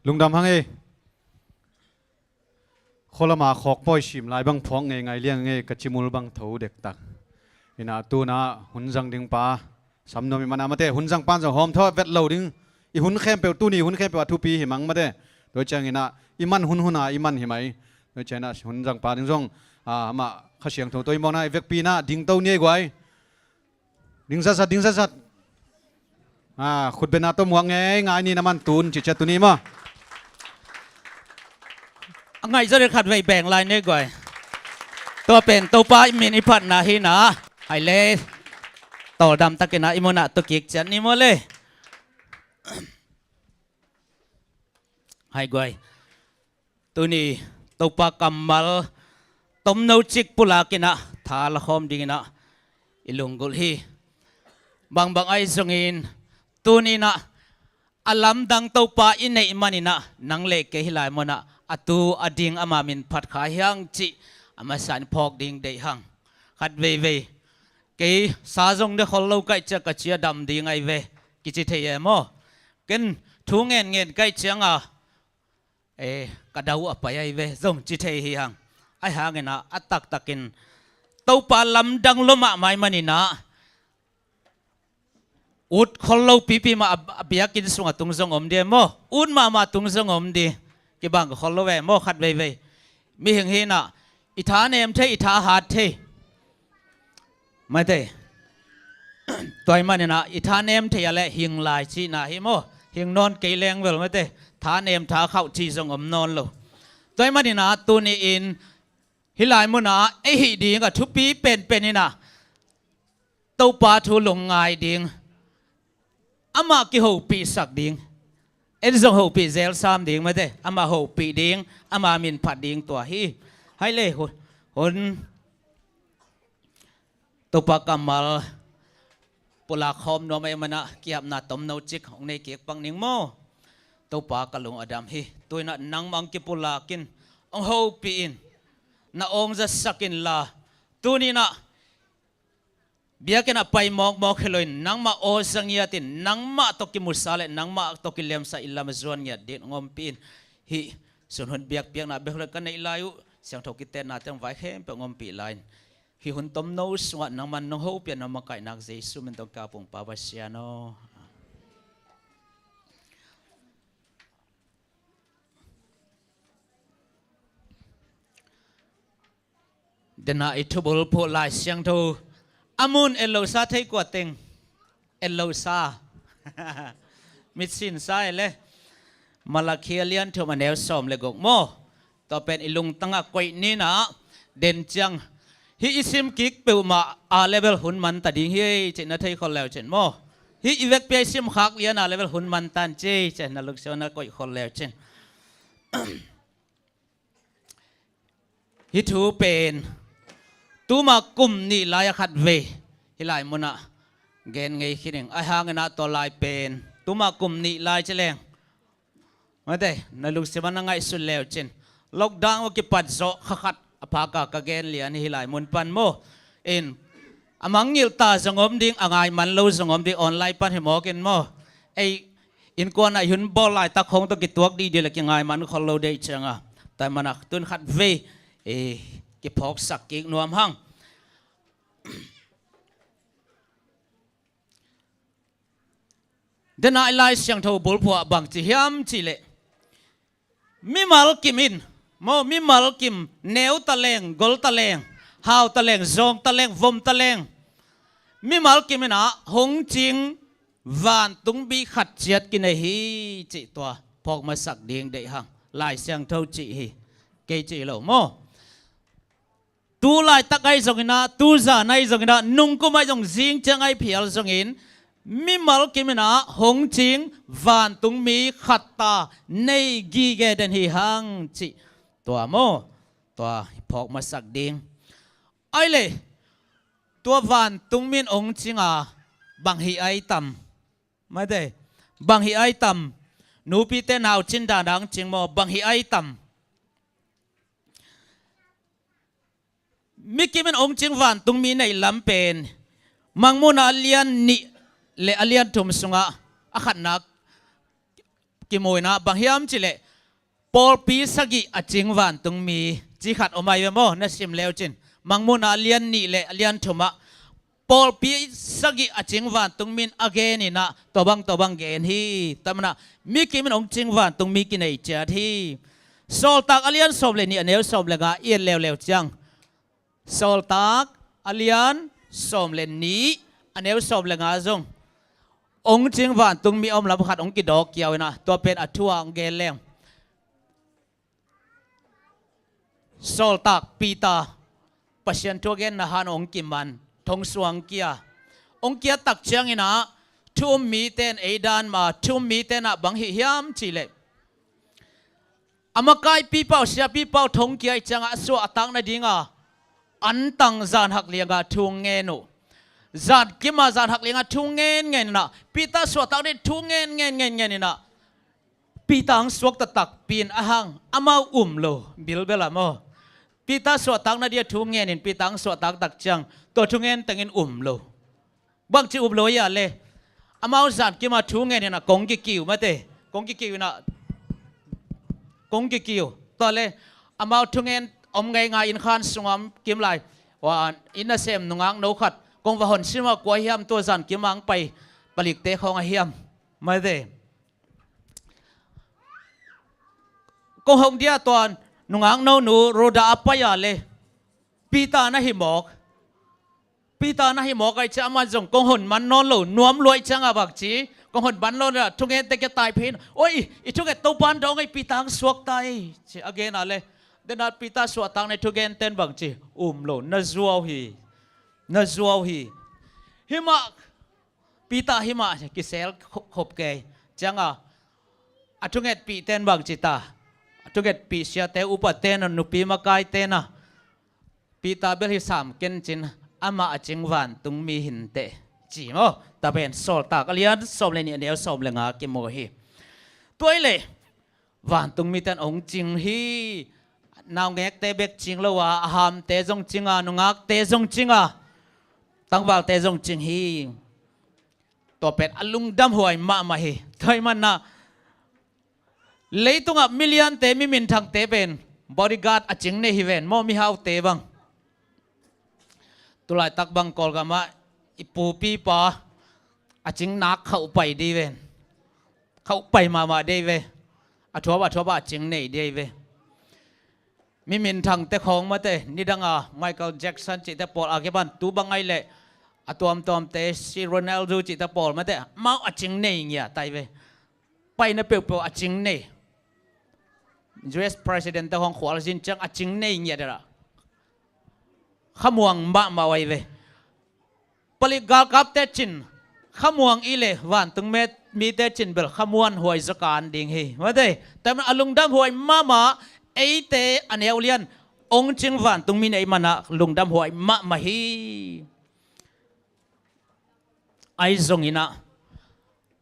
lungdam hang ei. Khualama khawk pawi sim lai bang phuak ngeingai liang ei, ka cimul bang tho dektak. Inah tuna hun zang ding pa sam nuam i mana mate, hun zang pan zong hawm thaw vet lo ding. I hun khempeuh, tuni hun khempeuh a thupi hi mang mate. Tua ciang inah i man hun huna i man hi mai. Tua ciang inah hun zang pa ding zong, ah, amah Kha Siangtho tawh i mawkna i vekpi inah dingto ni ei guai. Ding zatzat, ding zatzat. Ah, khutbetna tawh muak ngeingai ni na man tun, cicia tuni maw. A ngaihzawh ding khatvei beng lai ni guai. Tua pen Topa min i phatna hi na. Hai le. Tawldam takin ah i munah tua kik ciat ni maw le. Hai guai. Tuni Topa kammal tomno cik pulakin ah tha lakhawm dingin ah i lunggulh hi. Bangbang ahi zongin tuni inah a lamdang Topa i neih manin ah nang le kei hih lai munah a tu a ding ama min phat kha hi hang cih a masa in phawk ding deih hang. Khat veivei kei sa zong ne khol lo kaih ciang ka ci a dam ding ahi ve kici thei e maw. Ken thu ngenngen kaih cianga, eh, ka dau a pai ahi ve zong ci thei hi hang. Ahi hangin ah a taktakin Topa lamdang lua mahmah ahih manin ah ut khol lo pipi mah a, a biakinn sungah tung zong om ding e maw. Ut mahmah tung zong om ding. Kibang khol lo ve maw khat veivei. Mihing hi inah i tha nem thei, i tha hat thei. Maite. Tua ahih manin ah i tha nem thei a le hing lai cihna hi maw. Hing nawn kei leng vel maite. Tha nem tha khauh cih zong om nawn lo. Tua ahih manin ah tuni-in hih lai munah ei hih ding a thupi penpen inah Topa thu lungngai ding. Amah kihopihsak ding. En zong hopih zel sam ding mate. Amah hopih ding, ama min phat ding tua hi. Hai le hun, hun Topa kammal pulak khawm nuam ei manah kiapna tomno cik hong nei kik pang ning maw. Topa ka lung a dam hi. Tuinah nangmah hong kipulakin hong hopih in na awng zasak inla tuninah biakinn ah pai mawkmawk hi loin nangmah aw za ngiatin nangmah tawh kimusa le nangmah tawh kiliamsa i lam a zuan ngiat ding hong ompih in. Hih sun hun biakpiakna bek le ka neih lai uh siangtho kitetnate hong vai khempeuh hong ompih lai-in hih hun tomno sungah nangman nong hopih a nong makaihnak Jesu min tawh ka pungpa va sian aw. Dena i thubul phuh Lai Siangtho a mun etlosa thei kua teng etlosa mitsinsa e le Malakhia lian thum a neu sawm le guk maw. Tua pen i lungtangah koih ninah den ciang hih i sim kik peuhmah A level hun man ta ding hi ei cih na thei khol leu cin maw. Hih i vekpi a i sim khak lian A level hun man tan ci ei cih na lungsim na koih khol leu cin. Hih thu pen tuma kum nih lai a khat vei hih lai munah gen ngei khin ing. Ahi hangin ah tua lai pen tuma kum nih lai ci leng mate na lungsim ah na ngaihsut leu cin lockdown a kipat zawh kha khat a phaka ka gen lian hih lai mun pan maw. In a mangngilh ta zong om ding, a ngai man lo zong om ding, online pan hi mawk in maw. Ei innkuan ah i hun bawl laitak khawng tawh kituak dih dih le kingai man khol lo deih cianga tua manin ah tun khat vei, eh, kiphawksak kik nuam hang. Dena i Lai Siangtho bulphuh ah bang ci hiam cih leh mimal kim in maw, mimal kim neu ta leng, gol ta leng, hau ta leng, zawng ta leng, vom ta leng, mimal kim in ah hong cing vantungmi khat ciat kinei hi cih tua phawk masak ding deih hang. Lai Siangtho cih hi, kei cih lo maw. Tu laitak ahi zongin ah, tu zan ahi zongin ah, nungkum ahi zong, zing ciang ahi phial zongin mimal kim in ah hong cing vantungmi khat ta nei gige den hi hang cih tua maw. Tua phawk masak ding. Ai le tua vantungmi in hong cinga bang hi ai tam? Mate, bang hi ai tam? Nupite nau cin dan dang cing maw, bang hi ai tam? Mi kim in hong cing vantungmi neih lam pen Mangmuhna a lian nih le a lian thum sungah a khatnak kimu inah bang hiam cih leh pawlpi sagih a cing vantungmi ci khat om ai ve maw, na sim leu cin. Mangmuhna a lian nih le a lian thumah pawlpi sagih a cing vantungmi in a gen inah tua bang tua bang gen hi. Tua manah mi kim in hong cing vantungmi kinei ciat hi. Sawltak a lian sawm le nih a neu sawm le nga i et leuleu ciang, Sawltak a lian sawm le nih a neu sawm le nga zong hong cing vantungmi a om lam khat hong kidawk kiau inah tua pen a thu a hong gen leng. Sawltak Peter, Pasian thu a genna hang hong kiman, thong suang kia. Hong kiat tak ciang inah thu um mite in ei dan mah, thu um mite inah bang hih hiam cih leh, a makaipipa uh, siapipa uh thong kia ih ciangah a suahtak nadinga antang zanhak lianga thu ngen uh. Zankim a zanhak lianga thu ngen ngen inah, Peter suahtak ding thu ngen ngen ngen ngen inah, Peter hong suak taktakpi in a hang amau um lo, bilbel ah maw. Peter suahtak nadinga thu ngen in Peter hong suahtak tak ciang tua thu ngen tengin um lo. Bangci um lo ia le, amau zankim a thu ngen inah kong kikiu mate, kong kikiu inah, kong kikiu. Tua le amau thu ngen om ngeingai inn khan sungah om kim lai. Wa, inn nasem nungak no khat kong va hon sim a, kua hiam tua zankim a hong pai, palikte khawng a hiam mate. Kong hong dia tua nungak no nu Rhoda a pai a le, Peter na hi mawk. Peter na hi mawk ai cia, amah zong kong hon man nawn lo, nuam luai cianga bang ci, kong hon man nawn lo, thungente kia tai phin. Oi, i thunget Topan dong ai, Peter hong suak tai ci a gen a le, dena Peter suahtak na thungenten bang ci, um lo, na zuau hi. Na zuau hi. Himah Peter himah kisel khop kei cianga a thungetpihten bang ci ta, a thungetpih siate, upate na, nupi makaite na, Peter bel hi sam ken cin, amah a cing vantungmi hinteh ci maw. Tua pen Sawltak a lian sawm le nih a neu sawm le nga kimu hi. Tua i le vantungmite in hong cing hi. Naungekte bek cing lo a, a hamte zong cing a, nungakte zong cing a, tangvalte zong cing hi. Tua pen a lungdamhuai mahmah hi. Tua i manah leitungah miliante, mi minthangte pen bodyguard a cing nei hi ven maw, mihaute bang. Tulaitak bang Kawlgamah i pupipa a cing nak khauh pai dei ven. Khauh pai mahmah dei ve. A thuap a thuap a cing nei dei ve. Mi minthangte khawng mate, nidanga Michael Jackson cihte pawl a kipan tu bang ai leh a tuamtuamte, si Ronaldo cihte pawl mate, amau a cing nei ngiat ai ve. Paina peuhpeuh a cing nei. U S president te khawng khualzin ciang a cing nei ngiat dera. Khamuang mahmah ai ve. Palik galkapte cin khamuang i le vantung mite cin bel khamuan huai zakan ding hi. Mate, tua i manah a lungdamhuai mahmah, eite a neu lian hong cing vantungmi nei manah lungdamhuai mahmah hi. Ai zong inah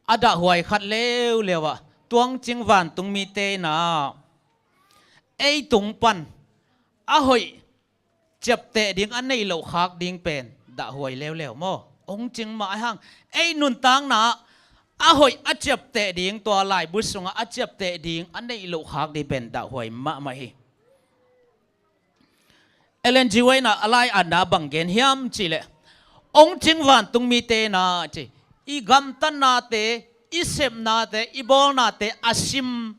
a dahhuai khat leuleu ah, tua hong cing vantungmite inah ei tung pan a hoih ciapteh ding a neih loh khak ding pen dahhuai leuleu maw? Hong cing mah a hang, ei nuntakna a hoih a ciapteh ding, tua laibu sungah a ciapteh ding a neih loh khak ding pen dahhuai mahmah hi. Ellen G. White in a lai-atna bang gen hiam cih leh, hong cing vantungmite inah ci, i gamtatnate, i sepnate, i bawlnate a sim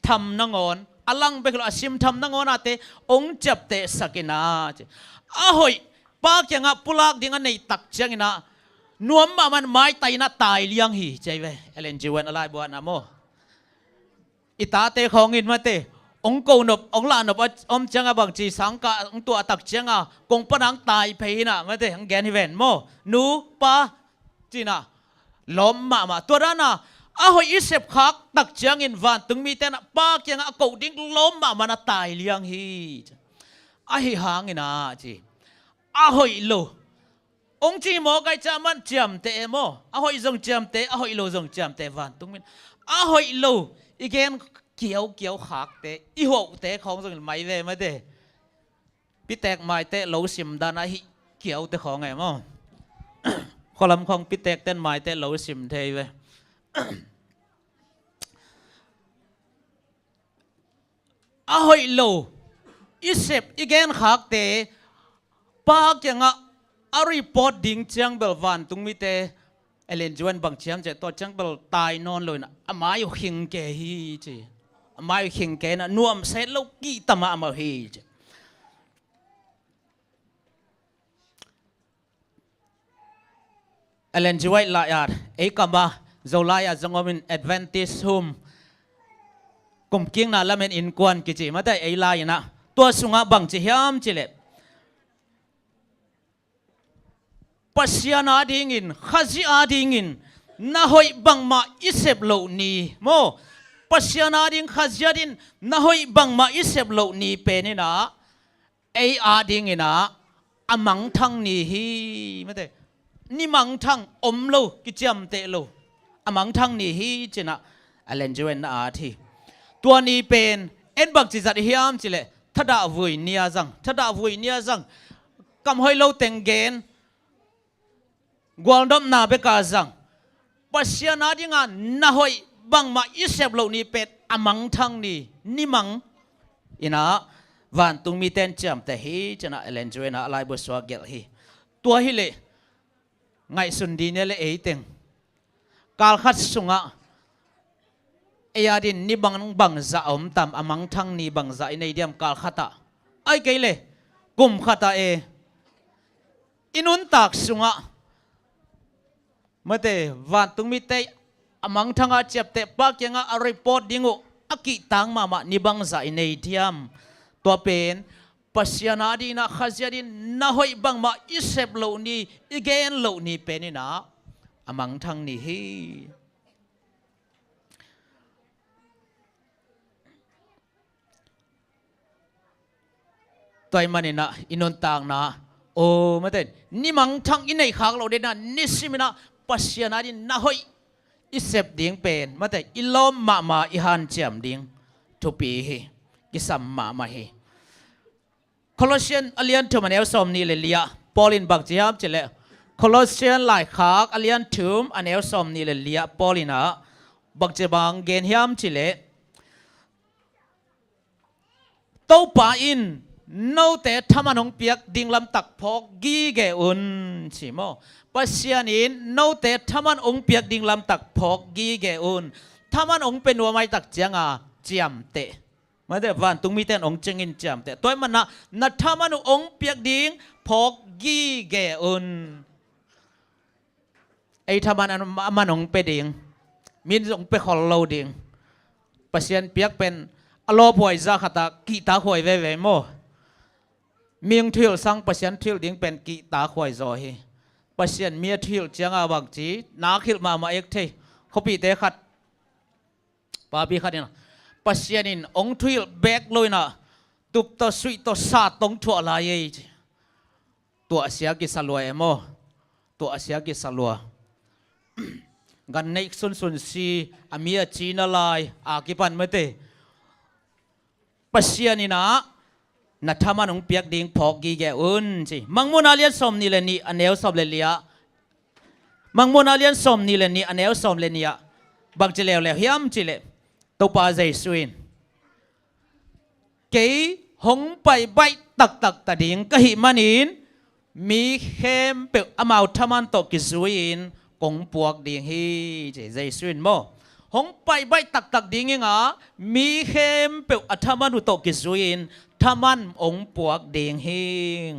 tham nangawn, a lang bek lo a sim tham nangawn ate hong ciaptehsak inah ci. A hoih Pa kiangah pulak ding a neih tak ciang inah nuam mahmah in maitai inah tai liang hi ci ai ve. Ellen G. White in a laibu ah na maw. I tate khawng in mate, hong ko nop, hong lah nop a om cianga bang ci, sangkah hong tuah tak cianga kong pana hong tai phei inah mate, hong gen hi ven maw. Nu, pa, ci inah lawm mahmah. Tua dana a hoih i sepkhak tak ciangin vantungmite inah Pa kiangah a koh ding lawm mahmah in a tai liang hi. Ahi hang inah ci, a hoih lo hong ci mawk ai cia, man ciamteh e maw. A hoih zong ciamteh, a hoih lo zong ciamteh vantungmi in. A hoih lo i gen kiaukiau khakte, i hohte khawng zong mai ve mate. Pitek maiteh lo sim dan ahi kiaute khawng e maw. Khualam khawng pitekten maiteh lo sim thei ve. a hoih lo i sep i genkhakte Pa kiangah a report ding ciang bel vantung mite Ellen G. White in bang ci hiam cih leh, tua ciang bel tai nawn lo in a mai uh khing kei hi ci. A mai uh khing kei in a nuamsa het lo kihta mahmah uh hi ci. Ellen G. White lai-at ei kamah Zolai-ah zong om in Adventist Home, Kumkikna Lamen Innkuan kici mate ei lai-in ah, tua sungah bang ci hiam cih leh, Pasian adingin, Khazih adingin na hoih bangmah i sep loh ni maw, Pasian ading, Khazih adingin na hoih bangmah i sep loh ni pen in ah ei adingin ah a mangthang ni hi mate. Ni mangthang, om lo, kiciamteh lo, a mangthang ni hi ci in ah Ellen G. White in na at hi. Tua ni pen en bang ci zat hiam cih leh, thadahvui ni-a zang, thadahvui ni-a zang, kam hoih lo teng gen, gualnopna bek-a zang, Pasian adingin na hoih bangmah i sep loh ni pen a mangthang ni, ni mang in ah vantung mite in ciamteh hi ci in ah Ellen G. White in ah a laibu sungah gelh hi. Tua hi leh ngaihsun dih ni leh ei teng kal khat sungah ei adingin ni bang, bangzah a om tam, a mangthang ni bangzah i nei diam kal khat ah? Ahih kei leh kum khat ah e, i nuntak sungah mate, vantung mite a mangthang a ciamteh Pa kiangah a report ding uh a kihtak mahmah ni bangzah i nei diam? Tua pen Pasian adingin ah, Khazih adingin na hoih bangmah i sep loh ni, i gen loh ni pen in ah a mangthang ni hi. Tua ahih manin ah i nuntakna, aw mate, ni mangthang i neih khak loh ding in ah, nisim in ah Pasian adingin na hoih i sep ding pen mate, i lawm mahmah, i hanciam ding thupi hi, kisam mahmah hi. Colossian a lian thum a neu sawmnih le li-ah Paul in bang ci hiam cih leh, Colossian laikhak a lian thum a neu sawmnih le li-ah Paul in ah bang ci, bang gen hiam cih leh, Topa in note thaman hong piak ding lamtak phawk gige un, ci maw? Pasian in note thaman hong piak ding lamtak phawk gige un. Thaman hong pia nuam ahih tak ciangin ciamteh. Mate, vantung mite in hong cing in ciamteh. Tua ahih manin ah na thaman uh hong piak ding phawk gige un. Ei thaman a, aman hong pia ding, min hong pia khol lo ding. Pasian piak pen a lawphuai zah khat ah kihtakhuai veve maw? Mi hong thuhilh sang Pasian thuhilh ding pen kihtakhuai zaw hi. Pasian mi a thuhilh ciangin bang ci, nak hilh mahmah ek thei. Khuapihte khat, papi khat in ah, Pasian in hong thuhilh bek lo in ah, tup tawh, suih tawh, sat tawh hong thuah lai ei ci. Tuahsia kisa lua e maw? Tuahsia kisa lua. Gan neih sunsun si, a mi a cina lai a kipan mate. Pasian in ah na thaman hong piak ding phawk gige un, ci. Mangmuhna lian sawmnih le nih a neu sawm le li-ah. Mangmuhna lian sawmnih le nih a neu sawm le nih-ah bang ci leuleu hiam cih leh, Topa Jesu in, kei hong pai baih taktak ta ding ka hih manin mi khempeuh amau thaman tawh kizui-in kong puak ding hi, ci Jesu in maw. Hong pai baih taktak ding ing a, mi khempeuh a thaman uh tawh kizui-in thaman hong puak ding hi.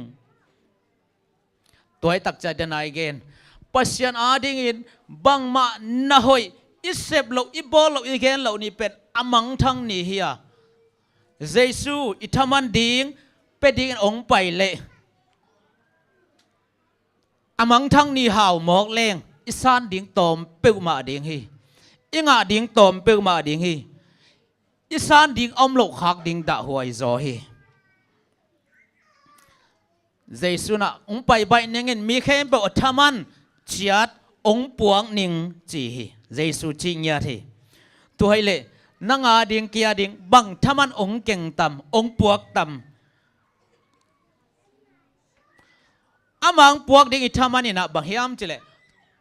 Tua ahih tak ciang den a i gen, Pasian adingin bangmah na hoih i sep loh, i bawl loh, i gen loh ni pen a mangthang ni hi a. Jesu i thaman ding pia dingin hong pai leh a mangthang ni hau mawk leng i san ding tawm peuhmah ding hi. I ngah ding tawm peuhmah ding hi. I san ding a om loh khak ding dahhuai zaw hi. Jesu in ah hong pai baih ning in mi khempeuh a thaman ciat hong puak ning ci hi. Jesu cih ngiat hi. Tua hi leh nang ading, kei ading bang thaman hong keng tam, hong puak tam? Amah hong puak ding i thaman in ah bang hiam cih leh,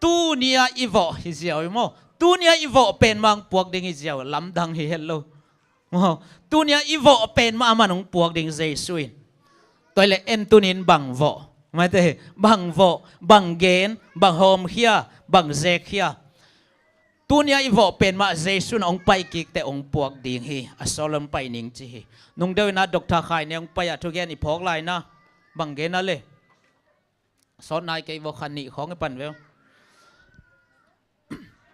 tuni-a i vawh hi ziau hi maw? Tuni-a i vawh pen mah hong puak ding hi ziau, lamdang hi het lo. Maw, tunia i vawh pen mah a man hong puak ding Jesu in. Tua hi leh en tunin bang vawh, maite, bang vawh, bang gen, bang hawmkhia, bang zekkhia. Tunia i vawh pen mah Jesu in hong pai kik teh hong puak ding hi. A sawl hong pai ning ci hi. Nungdeuh inah Doctor Khai ne hong pai ah thugen i phawk lai na. Bang gen a le? Sawt nai kei vawh, kha nih khawng i pan veu.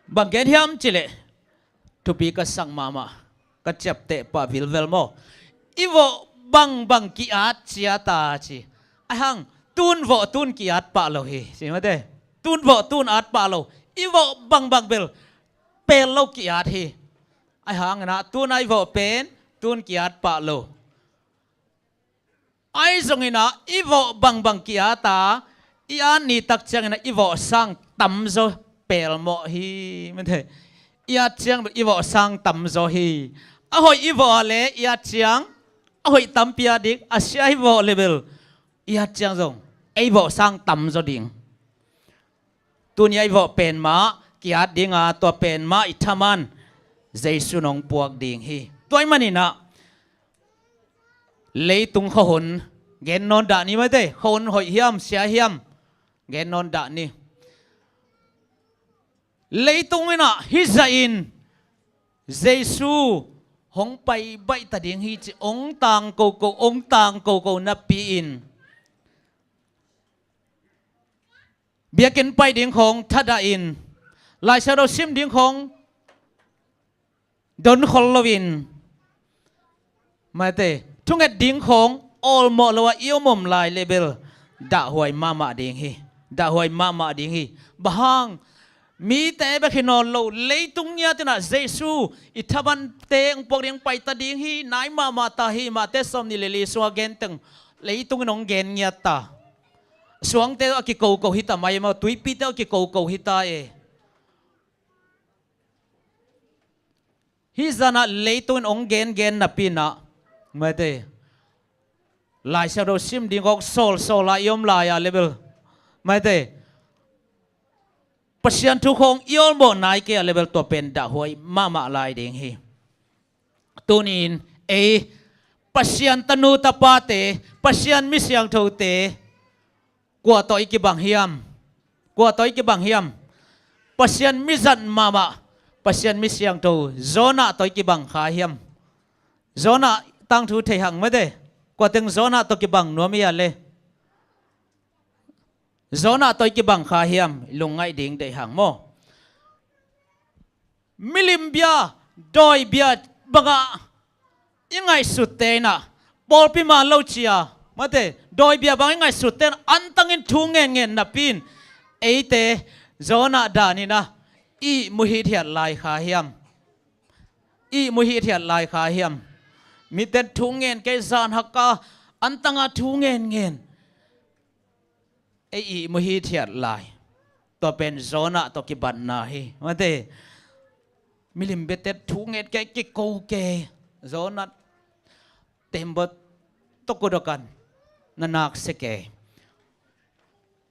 Bang gen hiam ci leh, thupi ka sak mahmah, ka ciapteh pah vilvel maw. I vawh bangbang ki-at ciat a ci. Ahi hang, tun vawh tun ki-at pah lo hi, ci mate. Tun vawh tun at pah lo. I vawh bangbang bel pel lo ki-at hi. Ahi hang inah, tun a i vawh pen tun ki-at pah lo. Ahi zongin ah i vawh bangbang ki-at a, i at ni tak ciangin ah i vawh sang tamzaw pelmawh hi. Mate, i at ciang i vawh sang tamzaw hi. A hoih i vawh a le i at ciang a hoih tampi a dik, a sia i vawh le bel i at ciang zong ei vawh sang tamzaw ding. Tunia i vawh pen mah ki-at ding a, tua pen mah i thaman Jesu in hong puak ding hi. Tua ahih manin ah leitung khuahun gen nawn dah ni mate, khuahun hoih hiam, sia hiam, gen nawn dah ni. Leitung inah hih zahin Jesu hong pai baih ta ding hi ci hong tang koko, hong tang koko napi-in, biakinn pai ding khawng thadah in, Lai Siangtho sim ding khawng don khol loin, mate, thunget ding khawng awlmawh lo a i om om lai le bel dahhuai mahmah ding hi. Dahhuai mahmah ding hi. Bang hang, mite bek hi nawn lo, leitung ngiat inah Jesu i thamante hong puak ding, pai ta ding hi, nai mahmah ta hi. Mate sawmnih le li sungah gen teng leitung in hong gen ngiat ta. Suangte a kikoko hi ta mai maw, tuipite a kikoko hi ta e. Hih zan ah leitung in hong gengen napi inah, mate, Lai Siangtho sim ding khawng sawlsawl a i om lai a le bel, mate, Pasian thu khawng i awlmawh nai kei a le bel tua pen dahhuai mahmah lai ding hi. Tuni-in ei Pasian tanu tapate, Pasian mi siangthote, kua tawh i kibang hiam? Kua tawh i kibang hiam? Pasian mizat mahmah, Pasian mi siangtho Jonah tawh i kibang kha hiam? Jonah tangthu thei hang mate. Kua teng Jonah tawh kibang nuam i hia le? Jonah tawh i kibang kha hiam? Lungngaih ding deih hang maw. Milim bia, dawi bia bangah i ngaihsutte inah, pawlpi man lo cia, mate, dawi bia bangah i ngaihsutte inah antangin thu ngenngen napi-in, eite Jonah dan inah i ihmu hithiat lai kha hiam? I ihmu hithiat lai kha hiam? Mite thu ngen kei, zan hak a antanga thu ngenngen. Ei ihmu hithiat lai. Tua pen Jonah tawh kibatna hi. Mate, milim biate thu ngen kei, kiko kei. Jonah tembaw tawh kudok an na naksia kei.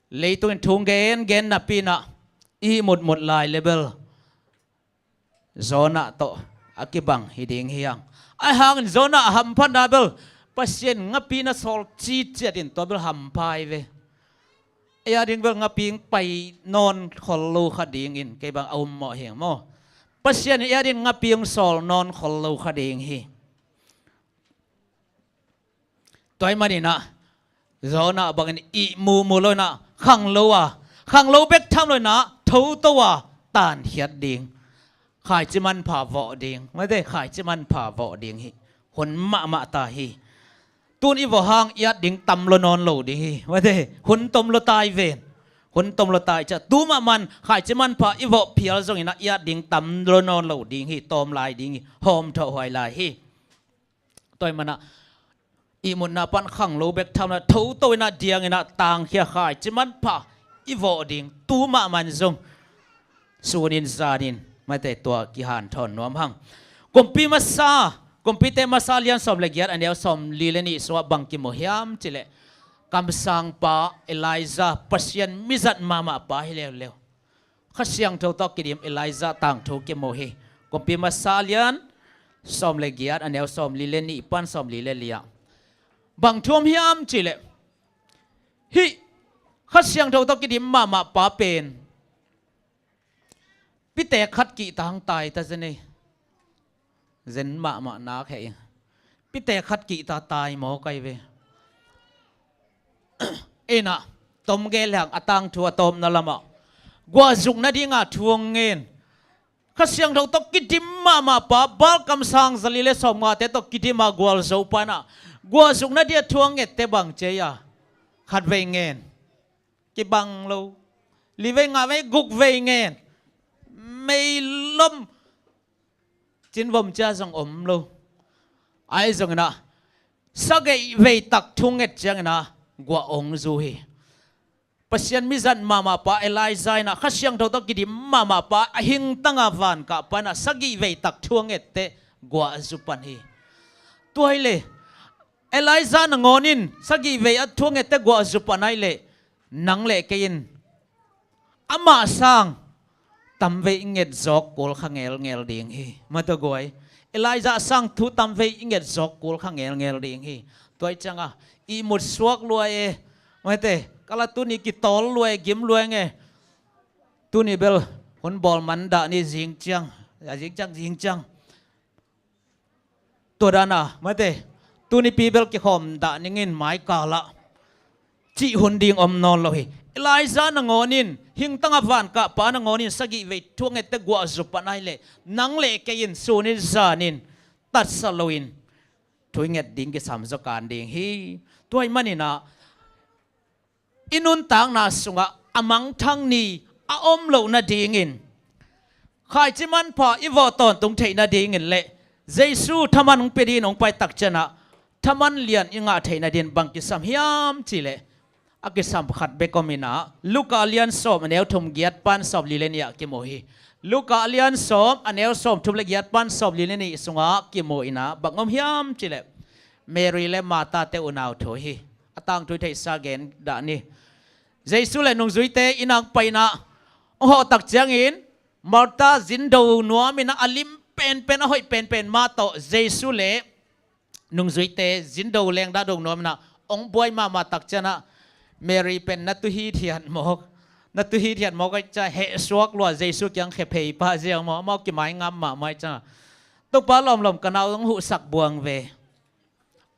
Leitung in thu gengen napi inah i ihmutmut lai le bel Jonah tawh a kibang hi ding hi hang. Ahi hangin Jonah a hamphatna bel Pasian ngapi na sawl citciat in tua bel hampha hi ve. Ei a ding bel ngapi hong pai nawn khol lo kha dingin kei bang a um mawh hi hang maw. Pasian in ei a ding ngapi hong sawl nawn khol lo kha ding hi. Tua ahih manin ah Jonah bangin ihmu mu lo in ah khanglo a, khanglo bek tham lo in ah thoto a tankhiat ding, khaici manpha vawh ding, mate, khaici manpha vawh ding hi. Hun mahmah ta hi. Tun i vawh hang i at ding tam lo nawn lo ding hi, mate. Hun tom lo tai ven. Hun tom lo tai ciah tu mahmah in khaici manpha i vawh phial zongin ah i at ding tam lo nawn lo ding hi. Tawm lai ding hi. Hawm thawh huai lai hi. Tua ahih manin ah ihmutna pan khanglo bek tham lo in ah thoto in ah diang in ah tangkhia, khaici manpha i vawh ding tu mahmah in zong sun in zan in, mate, tua kihanthawn nuam hang. Kumpi masa, Kumpite masa lian sawm le giat, a neu sawmli le nih sungah bang kimu hiam cih leh kamsangpa Elijah, Pasian mizat mahmah pa hi leuleu. Kha Siangtho tawh kidim Elijah tangthu kimu hi. Kumpi masa lian sawm le giat, a neu sawmli le nih pan sawmli le li ah bang thu om hiam cih leh, hih Kha Siangtho tawh kidim mahmah pa pen pite khat kihta hong tai ta zen ei. Zen mahmah nak heh ing. Pite khat kihta tai mawk ai ve. Inah, tom gel hang a tangthu a tawpna lamah guahzuk nadinga thu hong ngen. Kha Siangtho tawh kidim mahmah pa, Baal kamsang zali le sawmngate tawh kidim a gualzo pa inah guahzuk nadinga thu hong ngette bang ci a, khat vei ngen, kibang lo. Li vei, nga vei, guk vei ngen, meilom, cinvom cia zong om lo. Ahi zong inah, sagih vei tak thu nget ciang inah guah hong zu hi. Pasian mizat mahmah pa Elijah inah, Kha Siangtho tawh kidim mahmah pa, a hingtanga vankah pa inah sagih vei tak thu a ngette guah a zu pan hi. Tua hi leh Elijah nangawn in sagih vei a thu a ngette guah a zu pan ai leh, nang le kei in amah sang tamvei i nget zawk kul kha ngelngel ding hi. Mataguai, Elijah sang thu tamvei i nget zawk kul kha ngelngel ding hi. Tua ih cianga ihmut suak lua e. Mate, kala tuni kitawl lua e, gim lua e nge. Tuni bel hun bawl man dah ni, zing ciang, zing ciang, zing ciang. Tua dana, mate, tunipi bel kikhawm dah ningin maikal ah cih hun ding om nawn lo hi. Elijah nangawn in, hingtanga vankah pa nangawn in sagih vei thu a ngette guah zu pan ai leh, nang le kei in sun in zan in tatsa loin thu i nget ding kisam zaw kan ding hi. Tua ih maninah i nuntakna sungah a mangthang ni a om loh nadingin, khaici manpha i vawh tawntung theih nadingin le Jesu thaman hong pia dingin hong pai tak ciangah thaman lian i ngah theih nadingin bang kisam hiam cih leh, a kisam khat bek om inah, Luka lian sawm, a neu thum giat pan sawmli le nih ah kimu hi. Luka lian sawm, a neu sawm thum le giat pan sawmli le nih sungah kimu inah bang om hiam cih leh, Mary le Martha te unau thu hi. A tangthu i theihsa gen dah ni. Jesu le nungzuite inn ah hong pai inah hong hawh tak ciangin, Martha zindo nuam inah a lim penpen, a hoih penpen mah tawh Jesu le nungzuite zindo leng dah dong nuam inah hong buai mahmah tak ciangah, Mary pen na tu hithiat mawk, na tu hithiat mawk ai ciah heh suak lua, Jesu kiang khe phei pah ziau maw, amau kimai ngam mahmah ai ciangah, Topa lawmlawm, ka nau hong huhsak buang ve.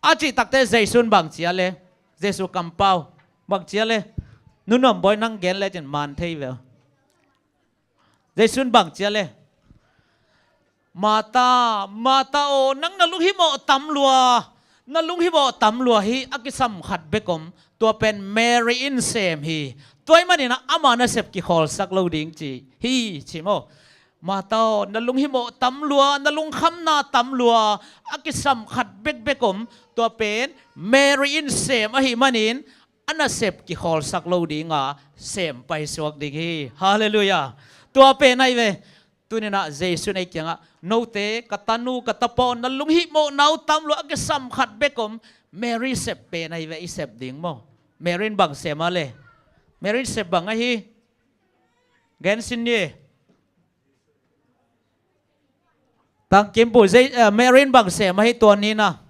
A cih takte Jesu in bang ci a le? Jesu kampau bang ci a le? Nu Nuambawi, nang gen lecin man thei ve. Jesu in bang ci a le? Martha, Martha aw, nang na lunghimawh tam lua, na lunghimawh tam lua hi. A kisam khat bek om, tua pen Mary in sem hi. Tua ih maninah ama nasep kikhawlsak lo ding ci hi, ci maw? Martha aw, na lunghimawh tam lua, na lungkhamna tam lua, a kisam khat bekbek om, tua pen Mary in sem ahih manin a nasep kikhawlsak lo dinga sem paisuak ding hi. Halleluiah. Tua pen ahi ve. Tuninah Jesu in ei kiangah, note, ka tanu, ka tapa aw, na lunghimawhna uh tam lua, a kisam khat bek om, Mary sep pen ahi ve, i sep ding maw? Mary in bang sem a le? Mary in sep bang ahi? Gen sin ni. Tangkimpu, Mary in bang sem ahi tua ni na?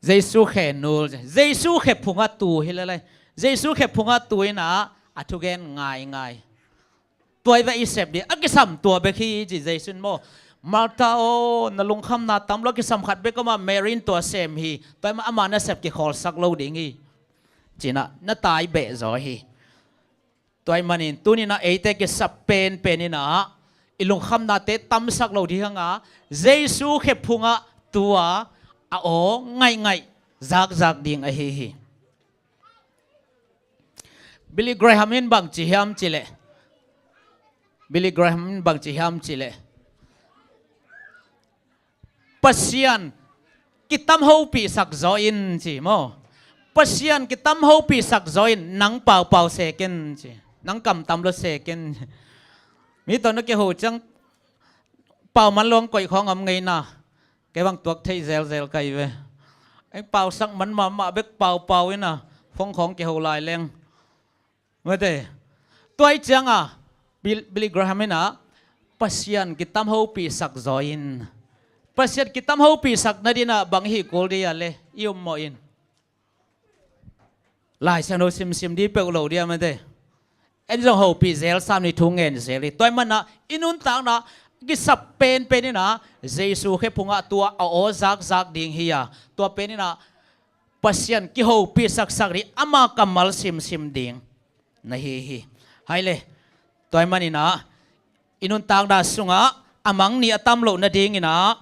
Jesu khe nul, Jesu khe phungah tu hi lelai. Jesu khe phungah tu inah a thugen ngaingai. Tua i ve i sep dih, a kisam tua bek hi ci Jesu in maw. Martha aw, na lungkhamna tam lua, a kisam khat bek om a, Mary in tua sem hi. Tua i mah ama nasep kikhawlsak lo ding hi. Cinah na tai behzaw hi. Tua ih manin tuninah eite kisap penpen inah i lungkhamnate tamsak lo dih hanga Jesu khe phungah tua a aw ngaihngaih zakzak ding ahi hi. Billy Graham in bang ci hiam cih leh, Billy Graham in bang ci hiam cih leh, Pasian kitam hopihsak zaw in ci maw? Pasian kitam hopihsak zaw in, nang paupau sek in ci. Nang kamtam lua sek in. Mi tawh na kiho ciang pau man luang koih khawng om ngeina. Kei bang tuak theih zelzel ka hi ve. Ei pausak man mahmah bek paupau ina, phone khawng kiho lai leng. Mate. Tua ih cianga Bill, Billy Graham inah Pasian kitam hopihsak zaw in. Pasian kitam hopihsak nadinah bang hih kul dih a le i ummawh in. Lai Siangtho simsim dih peuh lo dih a mate. En zong hopih zel sam ni thu ngen zel hi. Tua ahih manah i nuntakna kisap penpen inah Jesu khephungah tua a aw zakzak ding hi a. Tua pen inah Pasian kihopih saksak dih ama kammal simsim ding na hi hi. Hai le, tua ahih maninah i nuntakna sungah a mang ni a tam loh nadinginah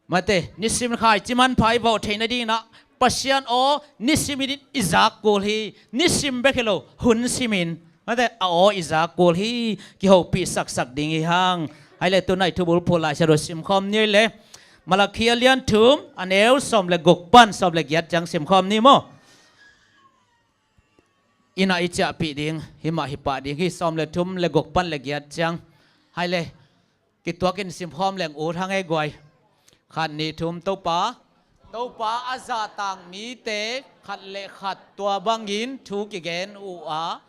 mate, nisim khaici manpha i vawh theih nadinginah Pasian aw nisim in i zak kul hi. Nisim bek hi lo, hun simin mate, a aw i zak kul hi. Kihopih saksak ding hi hang. Hai le, tunah i thubul phul Lai Siangtho simkhawm ni le, Malakhi a lian thum a neu sawm le guk pan sawm le giat ciang simkhawm ni maw? Inah i ciahpih ding himah hi pah ding hi. Sawm le thum le guk pan le giat ciang. Hai le, kituakin simkhawm leng ut hang ei guai. Khat, nih, thum. Topa, Topa a zahtak mite khat le khat tua bangin thu kigen uh a,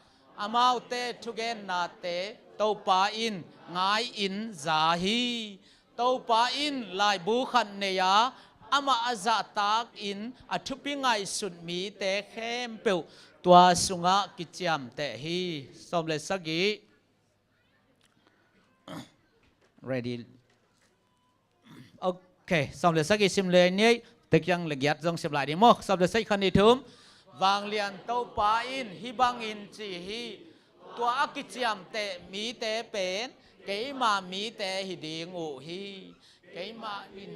amaute thugennate Topa in ngai-in za hi. Topa in laibu khat nei a, amah a zahtakin a thupi ngaihsut mite khempeuh tua sungah kiciamteh hi. Sawm le sagih. Ready. Ok, sawm le sagih sim le ni ei. Tekiang le giat zong sim lai ding maw? Sawm le sagih, khat, nih, thum. Vanglian Topa in hih bangin ci hi. Tua a kiciamteh mite pen keima mite hi ding uh hi. Keimah in,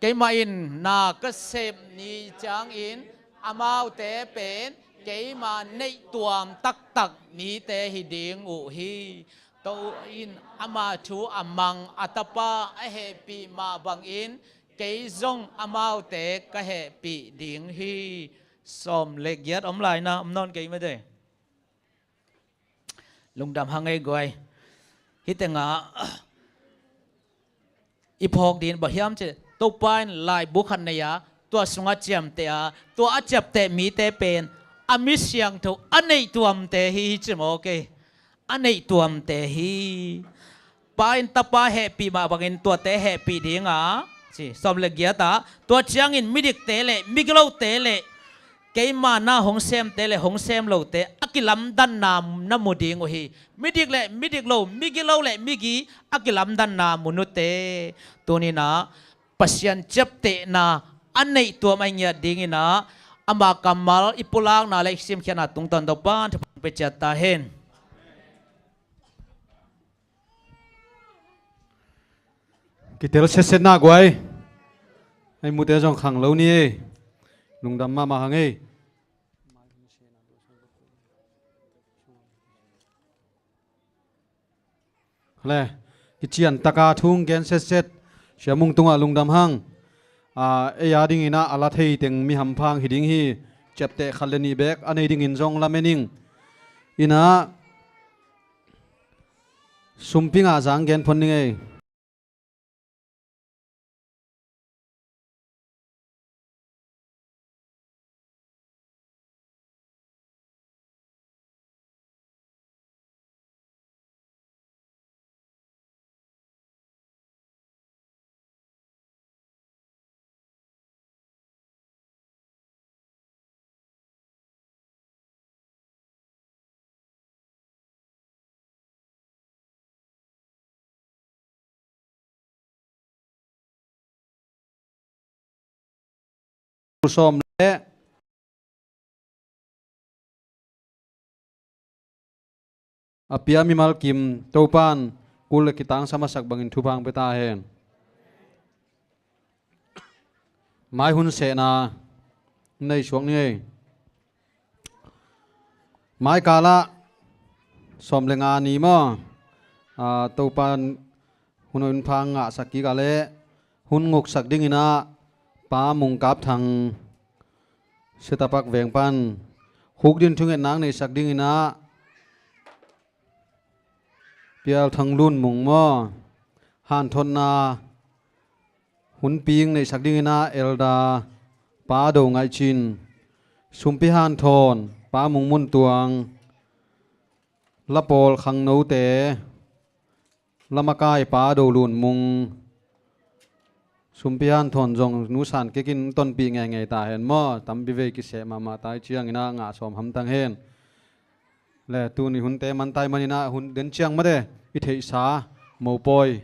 keimah in na ka sep ni ciangin amaute pen keima neihtuam taktak mite hi ding uh hi. Topa in ama thu a mang a Tapa a hehpih mah bangin kei zong amaute ka hehpih ding hi. Sawm le giat om lai na, om nawn kei mate. Lungdam hang ei guai. Hih tengah i phawk ding bang hiam cih leh Topa in laibu khat nei a, tua sungah ciamteh a, tua a ciamteh mite pen a mi siangtho a neihtuamte hi, hi ci maw kei. A neihtuamte hi. Pa in Tapa hehpih mah bangin tuate hehpih ding a ci. Sawm le giat ah, tua ciangin midikte le migilote le keima na hong semte le hong sem lote a kilamdanna na mu ding uh hi. Midik le midik lo, migilo le migi a kilamdanna mu nute. Tuninah Pasian ciaptehna a neihtuam a i ngiat dinginah ama kammal i pulakna le i simkhiatna tungtawn Topa in thupha pia ciat ta hen. Kitel setset na guai. Ei mute zong khang lo ni ei. Lungdam mahmah hang ei. Le, kician taka thu gen setset. Siamung tungah lungdam hang. Ei a dinginah a la thei teng mi hampha hi ding hi. Ciapteh khat le nih bek a nei dingin zong lamen ing. Inah sumpi ngah zang gen phon ning ei. Sawm le a pia mimal kim Topan kul le kitangsa masak bangin thupha pia ta hen. Mai hun sehna nei suak ni ei. Mai kalah sawm le nga ni maw? Topan hun hoih hun pha ngahsak kik a le hun nguksak dinginah Pa Mung Kap Thang Setapak veng pan hukdin thungetnak neihsak dinginah Pial Thang Lun Mung maw? Hanthotna hun ping neihsak dinginah Elda Pa Do Ngaih Cin, sumpi hanthawn Pa Mung Mun Tuang, lapawl khangnote Lamakai pa Do Lun Mung, sumpi hanthawn zong nusan kikin tonpih ngeingei ta hen maw. Tampi vei kiseh mahmah ta i ciangin ah ngah sawm hamtang hen. Le tuni hunte mantai manin ah hun den ciang mate i theihsa mopawi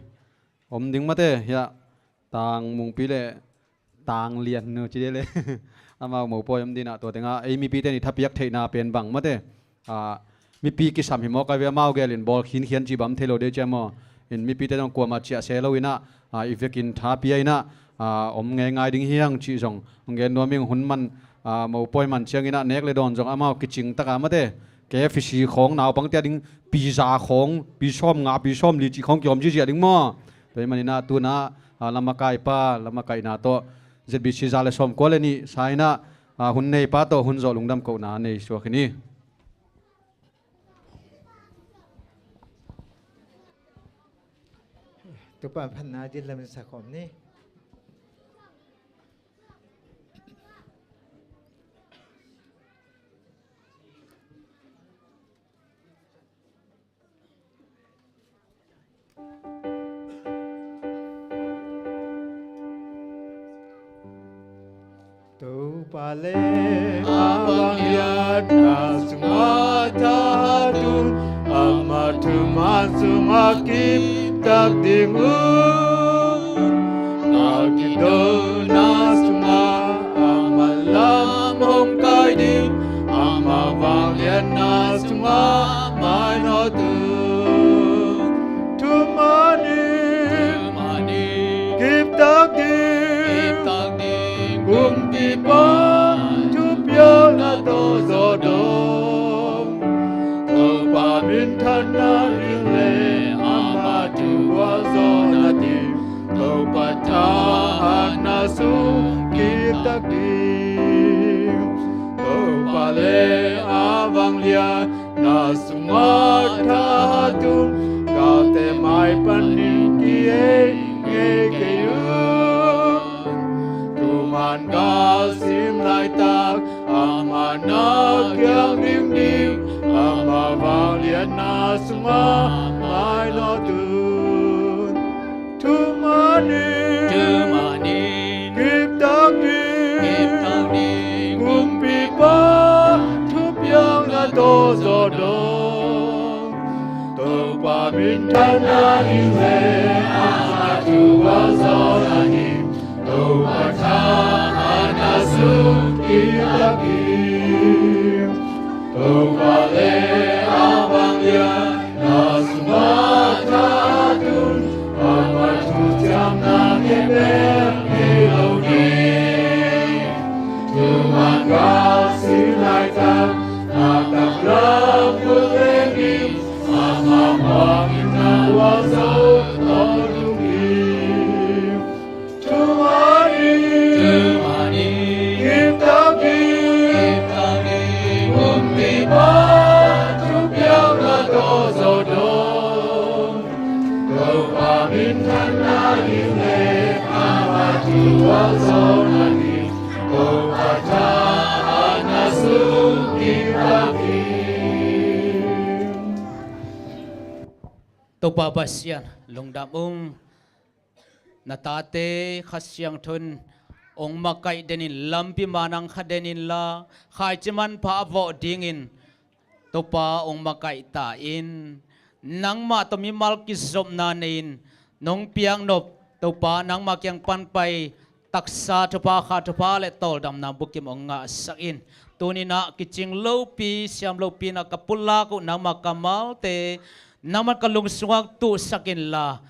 om ding mate hiah Tang Mungpi le Tang Lian Nu ci de le amau mopawi om dinah tua tengah ei mipite ni thapiak theihna pen bang mate, ah, mipi kisam hi maw, kai ve amau gelin bawl khinkhian ci bam thei lo de cia maw. In mipite zong kuamah ciah se lo inah, ah, i vekin tha pia inah, ah, om ngeingai ding hiang cih zong hong gen nuam ing. Hun man, ah, mopawi man cianginah nek le dawn zong amau kicing taka mate, K F C khawng naupang tia ding pizza khawng pi sawm nga pi sawm li cih khawng kiawm ziahziah ding maw. Tua hi maninah tunah, ah, Lamakai pa Lamakaina tawh Z B C za le sawm kua le nih sa inah, ah, hun nei pa tawh hun zawh lungdam kohna nei suak hi ni. Topa phatna dil lam sa khawm ni. Topa le a vangliatna sungah thahatun, ama thuman sungah kiptak ding un. A kidona sungah ama lam hong kai ding, ama vangliatna sungah mainawt un. Thuman in kiptak ding, kumpipa thupiakna tawh zawh dong. Topa minthanna ding le ama thu gualzawhna ding, Topa thahatna sung kiptak ding. Topa le a vangliatna sungah thahatun, galte mai panin ki-ei ngei kei un. Thuman gal sim laitak ama na kiang ding ding, ama vangliatna sungah mainawt un. Thuman in kiptak ding, kumpipa thupiakna tawh zawh dong. Topa minthanna ding le ama thu gualzawhna ding, Topa thahatna sung kiptak ding. Topa le a vangliatna sungah thahatun, ama thuciamna kei bek ngei lo ding. Thuman gal sim laitak a taklam khut teng ding, ama muak in na gualzo tawntung ding. Thuman in kiptak ding, kumpipa thupiakna tawh zawh dong. Topa minthanna ding le ama thu gualzawhna ding, Topa thahatna sung kiptak ding. Topa Pasian lungdam ung. Na tate Kha Siangtho in hong makaih den in, lampi manang kha den inla, khaici manpha a vawh dingin Topa hong makaih ta in. Nangmah tawh mimal kizopna nei-in nong piaknop Topa, nangmah kiang panpai taksa thupha, kha thupha le tawldamna bukim hong ngahsak in. Tuninah kicing lopi siam lopi inah ka pulak uh nangmah ka malte nangmah ka lungsungah tuhsak inla,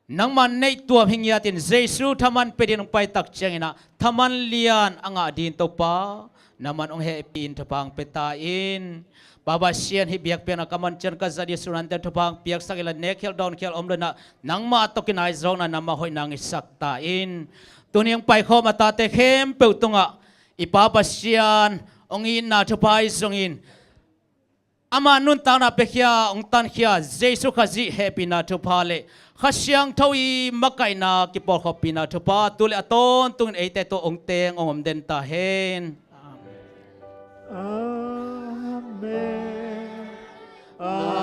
nangmah neihtuam hi ngiatin Jesu thaman pia dingin hong paitak cianginah thaman lian a ngah dingin Topa nangman hong hehpih in thupha hong pia ta in. Pa Pasian, hih biakpiakna ka man ciang ka zat Jesu nante thupha hong piaksak inla, nekkhial dawnkhial om lo inah nangmah tawh kinai zawkna nangmah hoihna hong hisak ta in. Tuni hong paikhawm a tate khempeuh tungah i Pa Pasian hong itna thupha hi zongin, ama nuntakna piakhia hong tankhia Jesu Khazih hehpihna thupha le Kha Siangtho i makaihna kipawlkhawmpihna thupha tu le a tawntungin eite tawh hong teng hong om den ta hen. Amen. Amen.